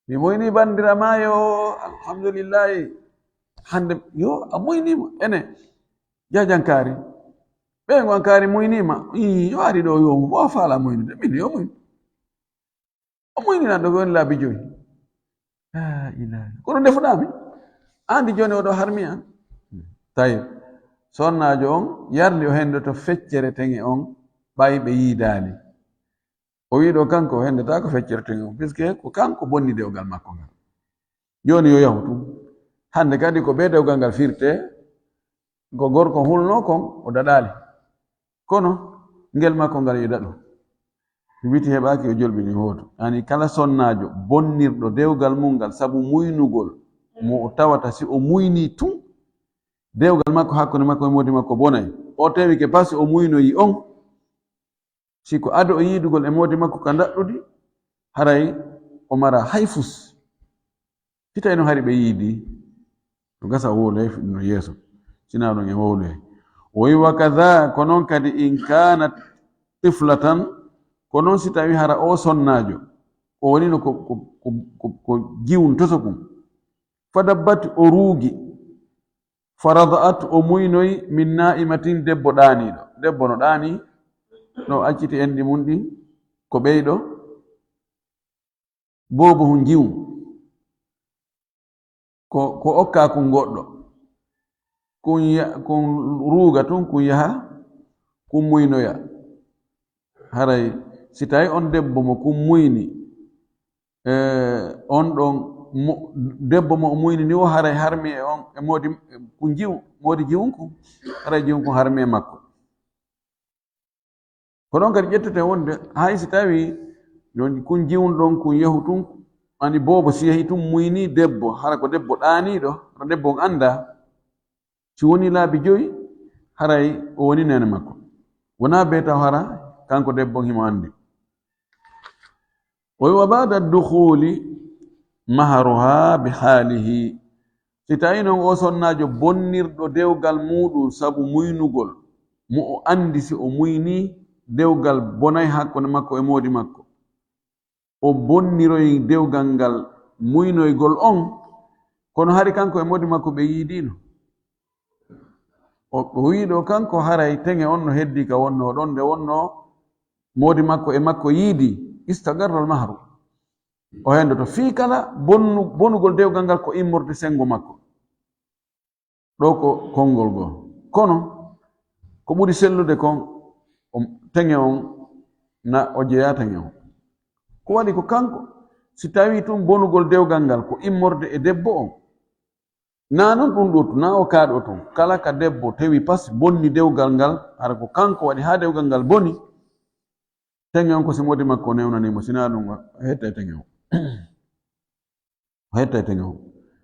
Mi muyni banndiraawo ma yo, alhamdulillahi. Hannde, yo, a muyni mo. Ene, jajankaari. Ɓeyngu an kaari muyniima, ii, o ari ɗo yo o faala muynude, min yo muynu. O muynina ɗo ko woni laabi joyi. La ilaha. Kono ndefuɗaa mi. Andi jooni oɗo harmi an. Tawi. Sonnaajo on yarli o hendoto feccere teŋe on ɓay ɓe yiidaali. O wi ɗo kanko o hendata ko feccere teŋe on, puisque ko kanko bonni dewgal makko ngal. Jooni yo yahu tun. Hande kadi ko ɓe dewgal ngal firte, ko gorko hulno kon o daɗaali. Kono ngel makko ngal yo daɗu. Witi heɓaaki o jolɓini hooto. Yani kala sonnaajo bonnirɗo dewgal mum ngal sabu muynugol mo o tawata si o muyni tun, dewgal makko hakkunde makko e moodi makko bonay. O tewike pasi o muynoyi on. Si ko ado o yiidugol e moodi makko ka ndaɗɗudi, haray o mara hay fus. Si tawi noon hari ɓe yiidi, no gasa o wowloyay no yeeso. Sinaa ɗon e wowloyay. O wi wa kada, ko noon kadi in kanat tiflatan, ko noon si tawi hara o sonnaajo, o wonino ko, ko, ko, ko, ko jiwun toso kun. Fadabbat o ruugi, farada'at o muynoy min na'imatin debbo ɗaaniiɗo. Debbo no ɗaani, no acciti enɗi mum ɗin, ko ɓeyɗo, boobo hun jiwun. Ko, ko okka kun goɗɗo. Kun ya-, kun ruuga tun, kun yaha, kun muynoya. Haray, si tawi on debbo mo kun muyni, eh, on ɗon mo-, debbo mo o muyni ni o haray harmi e on, e moodi, kun jiwu, moodi jiwun kun, haray jiwun kun harmi e makko. Ko ɗon kadi ƴettete wonde hay si tawi ɗon kun jiwun ɗon kun yahu tun, ani boobo si yahi tun muyni debbo, hara ko debbo ɗaaniiɗo, hara debbo on anndaa. Si woni laabi joyi, haray o woni neene makko. Wonaa bee taw hara kanko debbo on himo anndi. O wi wa ba'da dukhuli maharuha bi haalihi. Si tawi non o sonnaajo bonnirɗo dewgal muuɗum sabu muynugol, mo o anndi si o muyni dewgal bonay hakkunde makko e moodi makko. O bonniroyi dewgal ngal muynoygol on, kono hari kanko e moodi makko ɓe yiidiino. O, o wi'i ɗo kanko haray teŋe on no heddi ka wonnoo ɗon, nde wonnoo moodi makko e makko yiidi, istagarral mahru. O hendoto fii kala bonnu-, bonugol dewgal ngal ko immorde senngo makko. Ɗo ko konngol goo. Kono ko ɓuri sellude kon, o, teŋe on na o jeyaa teŋe on. Ko waɗi ko kanko, si tawii tun bonugol dewgal ngal ko immorde e debbo on, naa non ɗun ɗoo tun, naa o kaa ɗoo tun. Kala ka debbo tewi pas bonni dewgal ngal, hara ko kanko waɗi haa dewgal ngal boni, teŋe on ko si moodi makko newnanii mo, si naa ɗun o hettay teŋe on. O hettay teŋe on.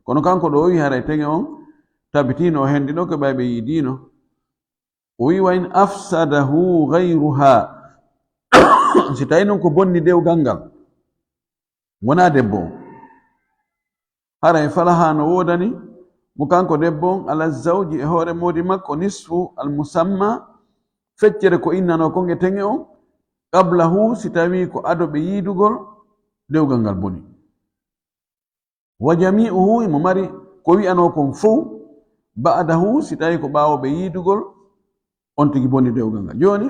Kono kanko ɗoo o wi'i haray teŋe on tabitiino o hendi ɗoo ko ɓay ɓe yiidiino. O wi'i wa in afsadahu ghayruha. Si tawi non ko bonni dewgal ngal, wonaa debbo on. Haray falaha no woodani mo kanko debbo on ala zawji e hoore moodi makko nisfu al musamma feccere ko innanoo kon e teŋe on qablahu si tawi ko ado ɓe yiidugol dewgal ngal boni. Wa jami'uhu imo mari ko wi'anoo kon fow ba'dahu si tawi ko ɓaawo ɓe yiidugol on tigi bonni dewgal ngal. Jooni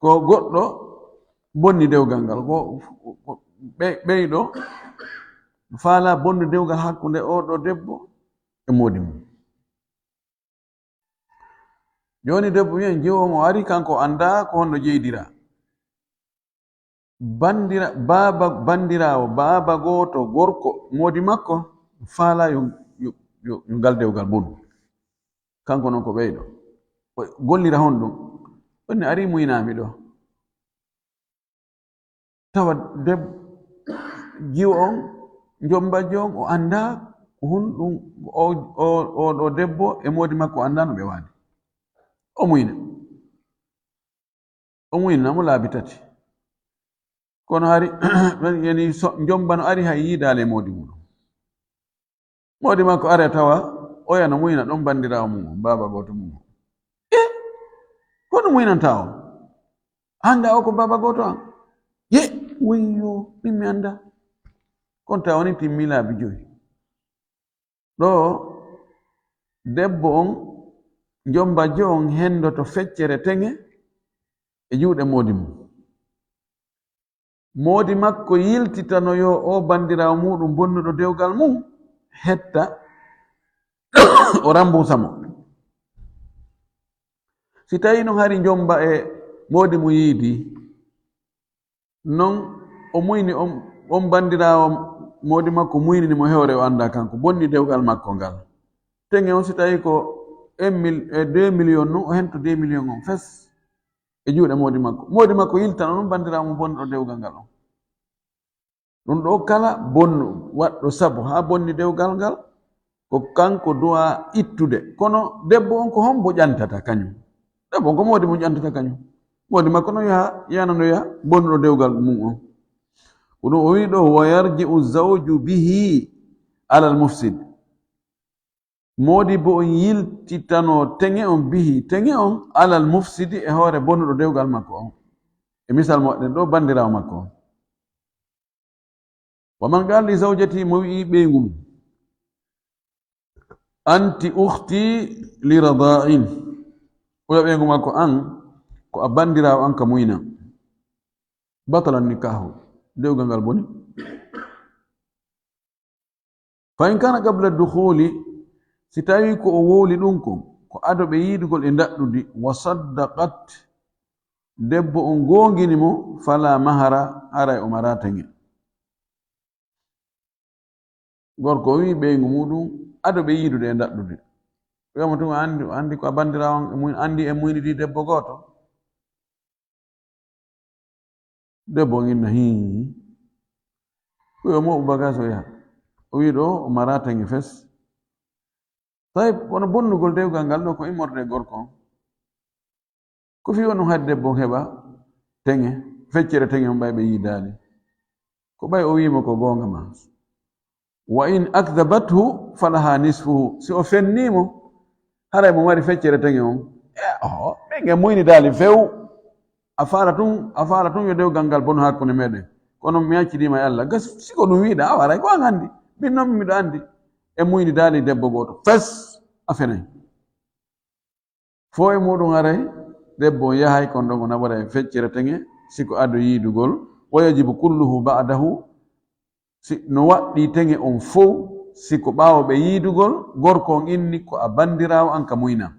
ko goɗɗo bonni dewgal ngal, ko, ko ɓe-, ɓeyɗo faala bonnude dewgal hakkunde oo ɗoo debbo e moodi mum. Jooni debbo wi'en jiwo mo ari, kanko anndaa ko honno jeydiraa. Bandira-, baaba, bandiraawo, baaba gooto, gorko, moodi makko, faalaa yo, yo, yo, yo ngal dewgal bonu. Kanko non ko ɓeyɗo. O gollira honɗum? Ɗum ne ari muynaami ɗo. Tawa deb-, jiwo on, njombajjo on, o anndaa ko honɗum, o, o, o ɗo debbo e moodi makko anndaa no ɓe waadi. O muyna. O muynanaa mo laabi tati. Kono hari, yani so, njomba no ari hay yiidaali e moodi mum. Moodi makko ari tawa, oya no muyna ɗon banndiraawo mum on, baaba gooto mum on. E, kono muynantaa on? Anndaa o ko baaba gooto an? Ye, wayyo, min mi anndaa. Kono tawa ni timmi laabi joyi. Ɗo debbo on Njomba jo'on hendoto feccere teŋe e juuɗe moodi mum. Moodi makko yiltitano yo o banndiraawo muuɗum bonnuɗo dewgal mum hetta, o rambusa mo. Si tawii non hari njomba e moodi mum yiidi, non o muyni on, on banndiraawo moodi makko muynini mo hewre, o anndaa kanko, bonni dewgal makko ngal. Teŋe on si tawii ko un mil-, e deux millions non, o hento deux millions on fes e juuɗe moodi makko. Moodi makko yiltano non banndiraawo mo bonnuɗo dewgal ngal on. Ɗum ɗo kala bonnu waɗɗo sabu haa bonni dewgal ngal, ko kanko du'a ittude. Kono debbo on ko hombo ƴantata kañum? Debbo on ko moodi mum ƴantata kañum. Moodi makko no yaha, yananoya bonnuɗo dewgal mum on. Ko ɗum o wi'i ɗo, "Wa yarji'u zawju bihi alal mufsid." Moodi bo on yiltitano teŋe on, bihi, teŋe on, alal mufsidi, e hoore bonnuɗo dewgal makko on. E misal mo waɗɗen ɗo, banndiraawo makko on. Wa man qala li zawjati, mo wi'i ɓeyngu mum, "Anti ukhti li rada'in." Oya ɓeyngu makko, an ko a banndiraawo an ka muyna. Batala nikahu, dewgal ngal boni. Fa in kana qabla dukhuli, si tawi ko o wowli ɗum kon, ko ado ɓe yiidugol e ndaɗɗudi, wa saddaqat, debbo on goongini mo, fala mahara, haray o mara teŋe. Gorko o wi'i ɓeyngu muɗum, ado ɓe yiidude e ndaɗɗudi. Wiyamo tun, o andi, o andi ko a banndiraawo on, e mum, andi e muynidi debbo gooto. Debbo on inna, hii. Ko yo moɓu bagage o yaha. O wi'i ɗo, o mara teŋe fes. Tawi kono bonnugol dewgal ngal ɗo ko immorde e gorko on. Ko fii on ɗum haɗi debbo on heɓa teŋe, feccere teŋe on ɓay ɓe yiidaali. Ko ɓay o wi'imo ko goonga ma. Wa in akdhabathu falaha nisfuhu. Si o fennii mo, haray mo mari feccere teŋe on. E, oho, ɓe nge muyni daali few. A faala tun, a faala tun yo dewgal ngal bonu hakkunde meɗen. Kono mi accidiima e Allah. Gas, si ko ɗum wi'ɗa, a waray ko an anndi. Min noon miɗo anndi. E muyni daali debbo gooto. Fes, a fenay. Fo e muɗum haray, debbo on yahay kon ɗon o naɓora e feccere teŋe, si ko ado yiidugol, wa yajibu kulluhu ba'dahu, si no waɗɗii teŋe on fow, si ko ɓaawo ɓe yiidugol, gorko on inni ko a banndiraawo an ka muyna.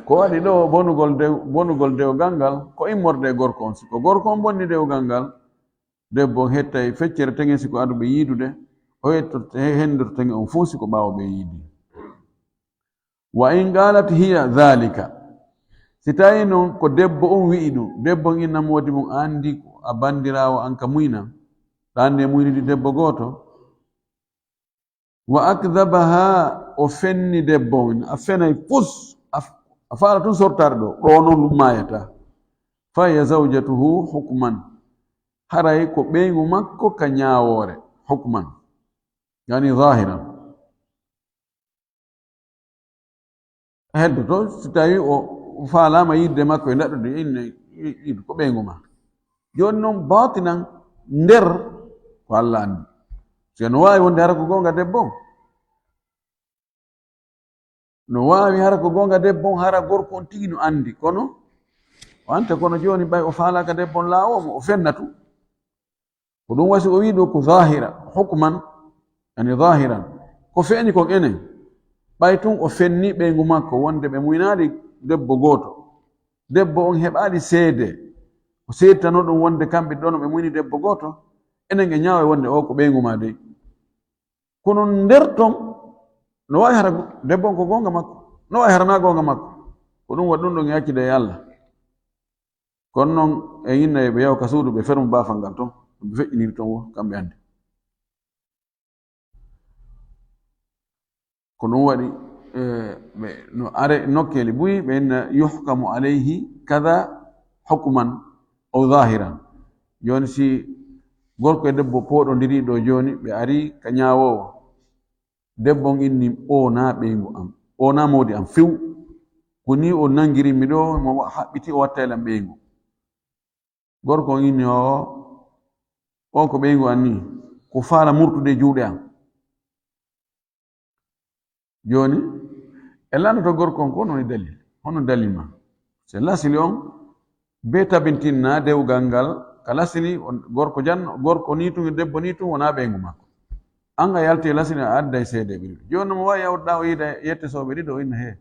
Ko waɗi ɗo bonugol dew-, bonugol dewgal ngal, ko immorde e gorko on. Si ko gorko on bonni dewgal ngal, debbo on hettay feccere teŋe si ko ado ɓe yiidude, o hetto-, he-, hendoto teŋe on fow si ko ɓaawo ɓe yiidi. Wa in qalat hiya dhalika. Si tawi non ko debbo on wi'i ɗum, debbo on inna moodi mum, anndi ko a banndiraawo an ka muyna, ɗa anndi e muynidi debbo gooto. Wa akdhabaha, o fenni debbo on, a fenay fus, a f-, a faala tun sortaade ɗo, ɗo non ɗum maayata. Fa hiya zawjatuhu hukman. Haray ko ɓeyngu makko ka ñaawoore, hukman. Yani zahiran. Heddoto, si tawi o faalaama yiide makko e ndaɗɗudi, inne, i-, i-, ko ɓeyngu ma. Jooni non, baatinan nder ko Allah anndi. Si no waawi wonde hara ko goonga debbo on. No waawi hara ko goonga debbo on, hara gorko on tigi no anndi. Kono, wante kono jooni ɓay o faalaaka debbo on laawoo mo, o fenna tun. Ko ɗum wasi o wi'i ɗo ko zahira, hukman, yani zahiran. Ko feeñi kon enen. Ɓay tun o fenni ɓeyngu makko wonde ɓe muynaali debbo gooto. Debbo on heɓaali seede. O seedtano ɗum wonde kamɓe ɗon ɓe muyni debbo gooto. Enen e ñaawo e wonde o ko ɓeyngu ma dey. Kono nder ton, no waawi hara go-, debbo on ko goonga makko. No waawi hara na goonga makko. Ko ɗum waɗi ɗum ɗon e accide e Allah. Kono non e inna e ɓe yawa ka suudu, ɓe ferma baafal ngal ton, ɓe feƴƴiniri ton wo, kamɓe anndi. Ko ɗum waɗi, eh, ɓe no are nokkeeli buy, ɓe inna yuhkamu alayhi kada hukman aw zahiran. Jooni si gorko e debbo pooɗondiri ɗo jooni, ɓe ari ka ñaawoowo. Debbo on inni, "O na ɓeyngu am, o na moodi am few. Ko ni o nangiri mi ɗo, mo haɓɓiti o watta e lan ɓeyngu." Gorko on inni, "O, o ko ɓeyngu an ni, ko faala murtude e juuɗe am." Jooni, E lanndotoo gorko on, ko honɗun woni dalil? Honɗun dalil maa? Si lasli on, bee tabintinaa dewgal ngal, ka lasli on, gorko jan-, gorko nii tun, debbo nii tun, wonaa ɓeyngu makko. An a yalti e lasli, a adday seede ɓe ɗiɗo. Jooni non mo waawi yawtude ɗaa o yiida yette sooɓe ɗiɗo, o inna, "Hee,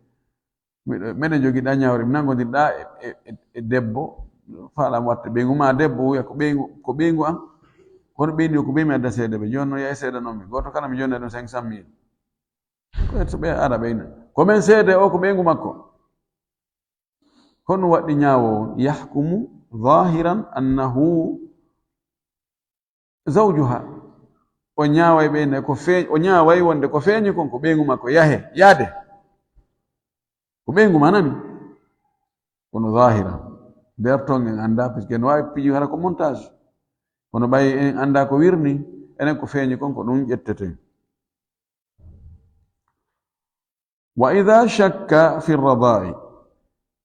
miɗo, meɗen jogii ɗaa ñaawre, mi nanngondirɗaa e, e, e, e debbo, faalaa mi watta ɓeyngu maa debbo, wi'a ko ɓeyngu, ko ɓeyngu an. Kono ɓeydi o ko bee mi adda seede ɓe. Jooni non yahi seedanoo mi. Gooto kala mi jonnay ɗun cinq cent mille." Ko so ɓe ara ɓe inna, "Ko men seede o ko ɓeyngu makko." Kono waɗi ñaawoowo on, yahkumu zahiran annahu zawjuha. O ñaaway ɓe ne ko fe-, o ñaaway wonde ko feeñi kon ko ɓeyngu makko. Yahe, yaade. Ko ɓeyngu maa nani. Kono zahiran. Nder ton en anndaa, puisque no waawi piiji hara ko montage. Kono ɓay en anndaa ko wirni, enen ko feeñi kon ko ɗun ƴetteten. Wa idha shakka fi radaa'i.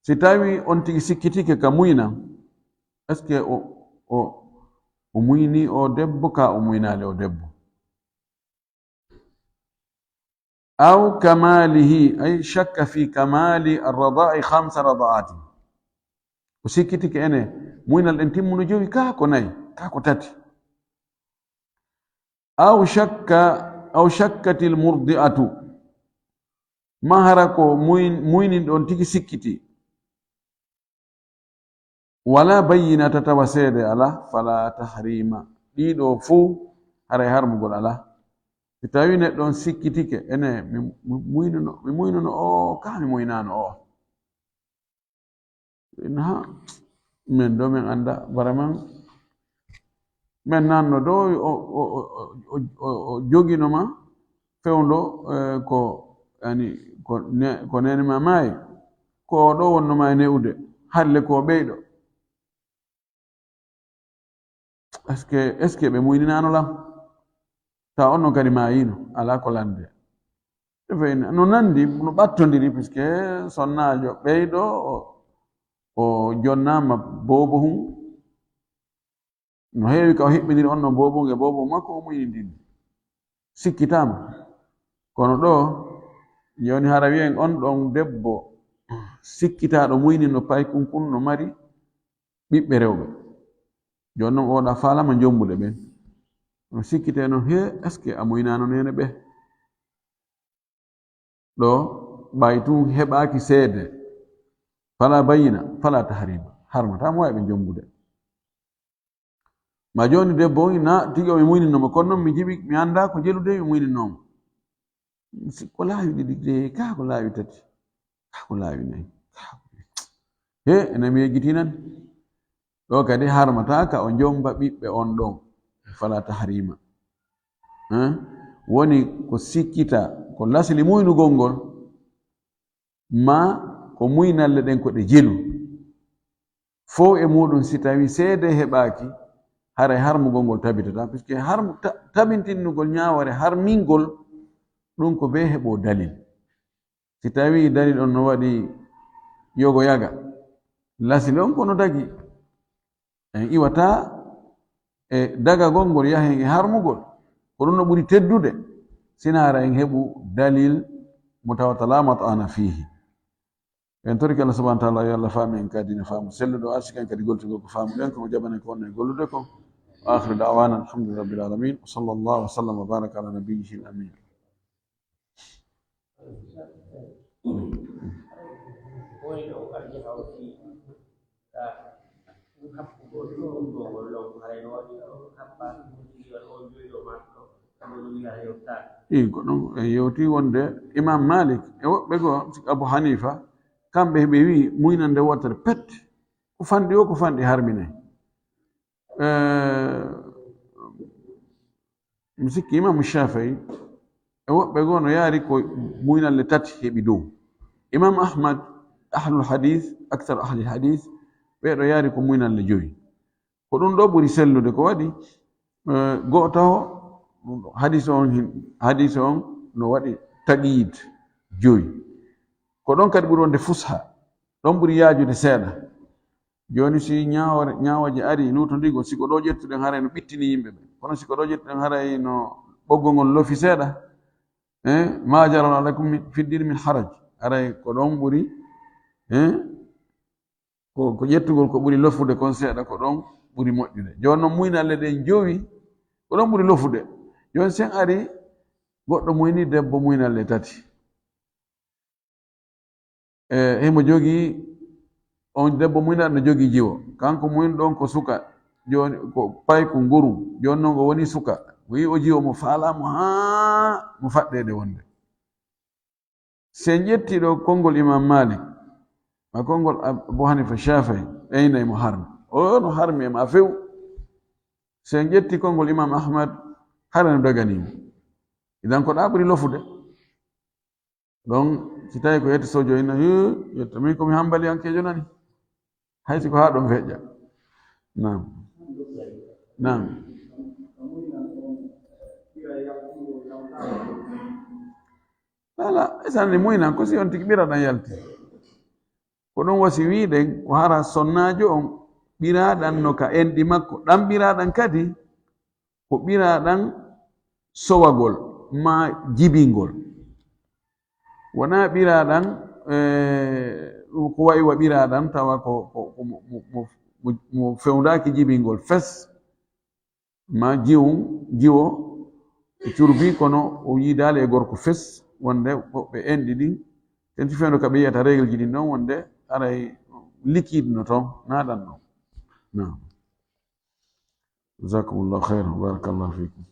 Si tawi on tigi sikkitike ka muyna, est-ce que o, o, o muyni o debbo ka o muynaali o debbo? Aw kamalihi, ay shakka fi kamali ar-radaa'i khamsa rada'atin. O sikkitike ene muynal ɗen timmuno jowi, ka ko nayi, ka ko tati. Aw shakka, aw shakkatil murdi'atu. Ma hara ko muyn-, muynin ɗon tigi sikkiti. Wala bayyinata, tawa seede alaa, fala tahrima. Ɗiɗo fow haray harmugol alaa. Si tawi neɗɗo on sikkitike, ene, mi, mi muynuno, mi muynuno o, ka mi muynaano o. Ina, men ɗo men annda, vraiment. Men nanno ɗo o, o, o jogino ma fewndo, eh, ko, yani, ko ne-, ko neene ma maayi. Ko o ɗo wonno ma e ne'ude. Halle ko ɓeyɗo. Est-ce que, est-ce que ɓe muyninaano lam? Ta on non kadi maayino, alaa ko lande. Ɓe fey no nandi, no ɓattondiri, puisque sonnaajo ɓeyɗo o, o jonnaama boobo hun. No heewi ka o hiɓɓindiri on non boobo e boobo makko, o muynindini. Sikkitaama. Kono ɗo, jooni hara wi'en on ɗon debbo sikkitaaɗo muynino paykun kun no mari ɓiɓɓe rewɓe. Jooni non o waɗa faalama jombude ɓen. No sikkitee non, he, est-ce que a muynaano neene ɓe? Ɗo, ɓay tun heɓaaki seede. Fala bayyina, fala tahrima. Harmataa mo wawi ɓe jombude. Ma jooni debbo on na tigi o mi muyninno mo, kono non mi jiɓi, mi anndaa ko jelude mi muyninno mo. Si ko laawi ɗiɗi de, kaa ko laawi tati, kaa ko laawi nayi, kaa ko, he, ene mi yejjitinan. Ɗo kadi harmataa ka o jomba ɓiɓɓe on ɗon, fala tahrima. Hein? Woni ko sikkita, ko lasli muynugol ngol, ma ko muynalle ɗen ko ɗe jelu. Fow e muɗum, si tawi seede heɓaaki, haray harmugol ngol tabitataa, puisque harm-, ta-, tabintinnugol ñaawore harmingol, ɗum ko bee heɓo dalil. Si tawi dalil on no waɗi yogo yaga, lasli on ko no dagi. En iwataa e dagagol ngol yahen e harmugol. Ko ɗum no ɓuri teddude, sina hara en heɓu dalil mo tawata la mat'ana fiihi. En torike Allah subhanahu wa ta'ala, yo Allah faami en ka diina faamu selluɗo, arsika en kadi goltugol ko faamuɗen, ko o jaɓanen ko wonno e gollude ko. Wa akhiru da'wana alhamdulillahi rabbil alamin. Wa sallallahu wa sallam wa baraka ala nabiyyihi al-amin. Ii, ko ɗum en yewti wonde Imam Malik e woɓɓe goo, Abu Hanifa, kamɓe ɓe wi'i muynande wootere pet, ko fanɗi o, ko fanɗi harminay. Eh, mi sikki Imam Shafi'i e woɓɓe goo no yaari ko muynalle tati heɓi dow. Imam Ahmad, ahlul hadith, akthar ahlil hadith, ɓe ɗo yaari ko muynalle jowi. Ko ɗum ɗo ɓuri sellude. Ko waɗi, eh, go'otaho, ɗum ɗo, hadis on hin-, hadis on no waɗi taqyid jowi. Ko ɗon kadi ɓuri wonde fusha, ɗon ɓuri yaajude seeɗa. Jooni si ñaawore, ñaawooje ari, luutondirgol, si ko ɗo ƴettuɗen haray no ɓittini yimɓe ɓe. Kono si ko ɗo ƴettuɗen haray no ɓoggol ngol lofi seeɗa. Eh, ma ja'ala alaykum min, fi ddini min haraj. Aray ko ɗon ɓuri, eh? Ko, ko ƴettugol ko ɓuri lofude kon seeɗa, ko ɗon ɓuri moƴƴude. Jooni non, muynalle ɗen jowi, ko ɗon ɓuri lofude. Jooni, sen ari, goɗɗo muyni debbo muynalle tati. E, himo jogii, on debbo muynaɗo no jogii jiwo. Kanko muynuɗo on ko suka, jooni ko payku nguru. Jooni non o woni suka. O yi'i o jiwo mo faalaa mo haa mo faɗɗeede wonde. Si en ƴetti ɗo konngol Imam Malik, ma konngol Ab-, Abu Hanifa, Shafi'i, ɓeynay mo harmi. O no harmi e ma few. Si en ƴetti konngol Imam Ahmad, hara no daganii mo. Idan ko ɗa ɓuri lofude. Ɗon, si tawi ko yetto sojo ina, "Hee, yetto min ko mi hambaliyankeejo nani." Hay si ko haa ɗon feƴƴa. Naam. Naam. Lala, e sanne muynan ko si on tigi ɓira ɗan yalti. Ko ɗum wasi wi'uɗen, ko hara sonnaajo on ɓiraaɗan no ka enɗi makko. Ɗan ɓiraaɗan kadi, ko ɓiraaɗan sowagol maa jibingol. Wonaa ɓiraaɗan, eh, ko wa'i wa ɓiraaɗan tawa ko, ko, ko mo, mo, mo, mo, mo fewndaaki jibingol fes. Ma jiwun, jiwo, e curbi, kono o yiidaali e gorko fes, wonde ko ɓe enɗi ɗin. Tenti fewndo ka ɓe yiyata règle ji ɗin ɗon, wonde aray liquide no toon, naaɗan ɗon. Naam. Jazakumullahu khairan, barakallahu fikum.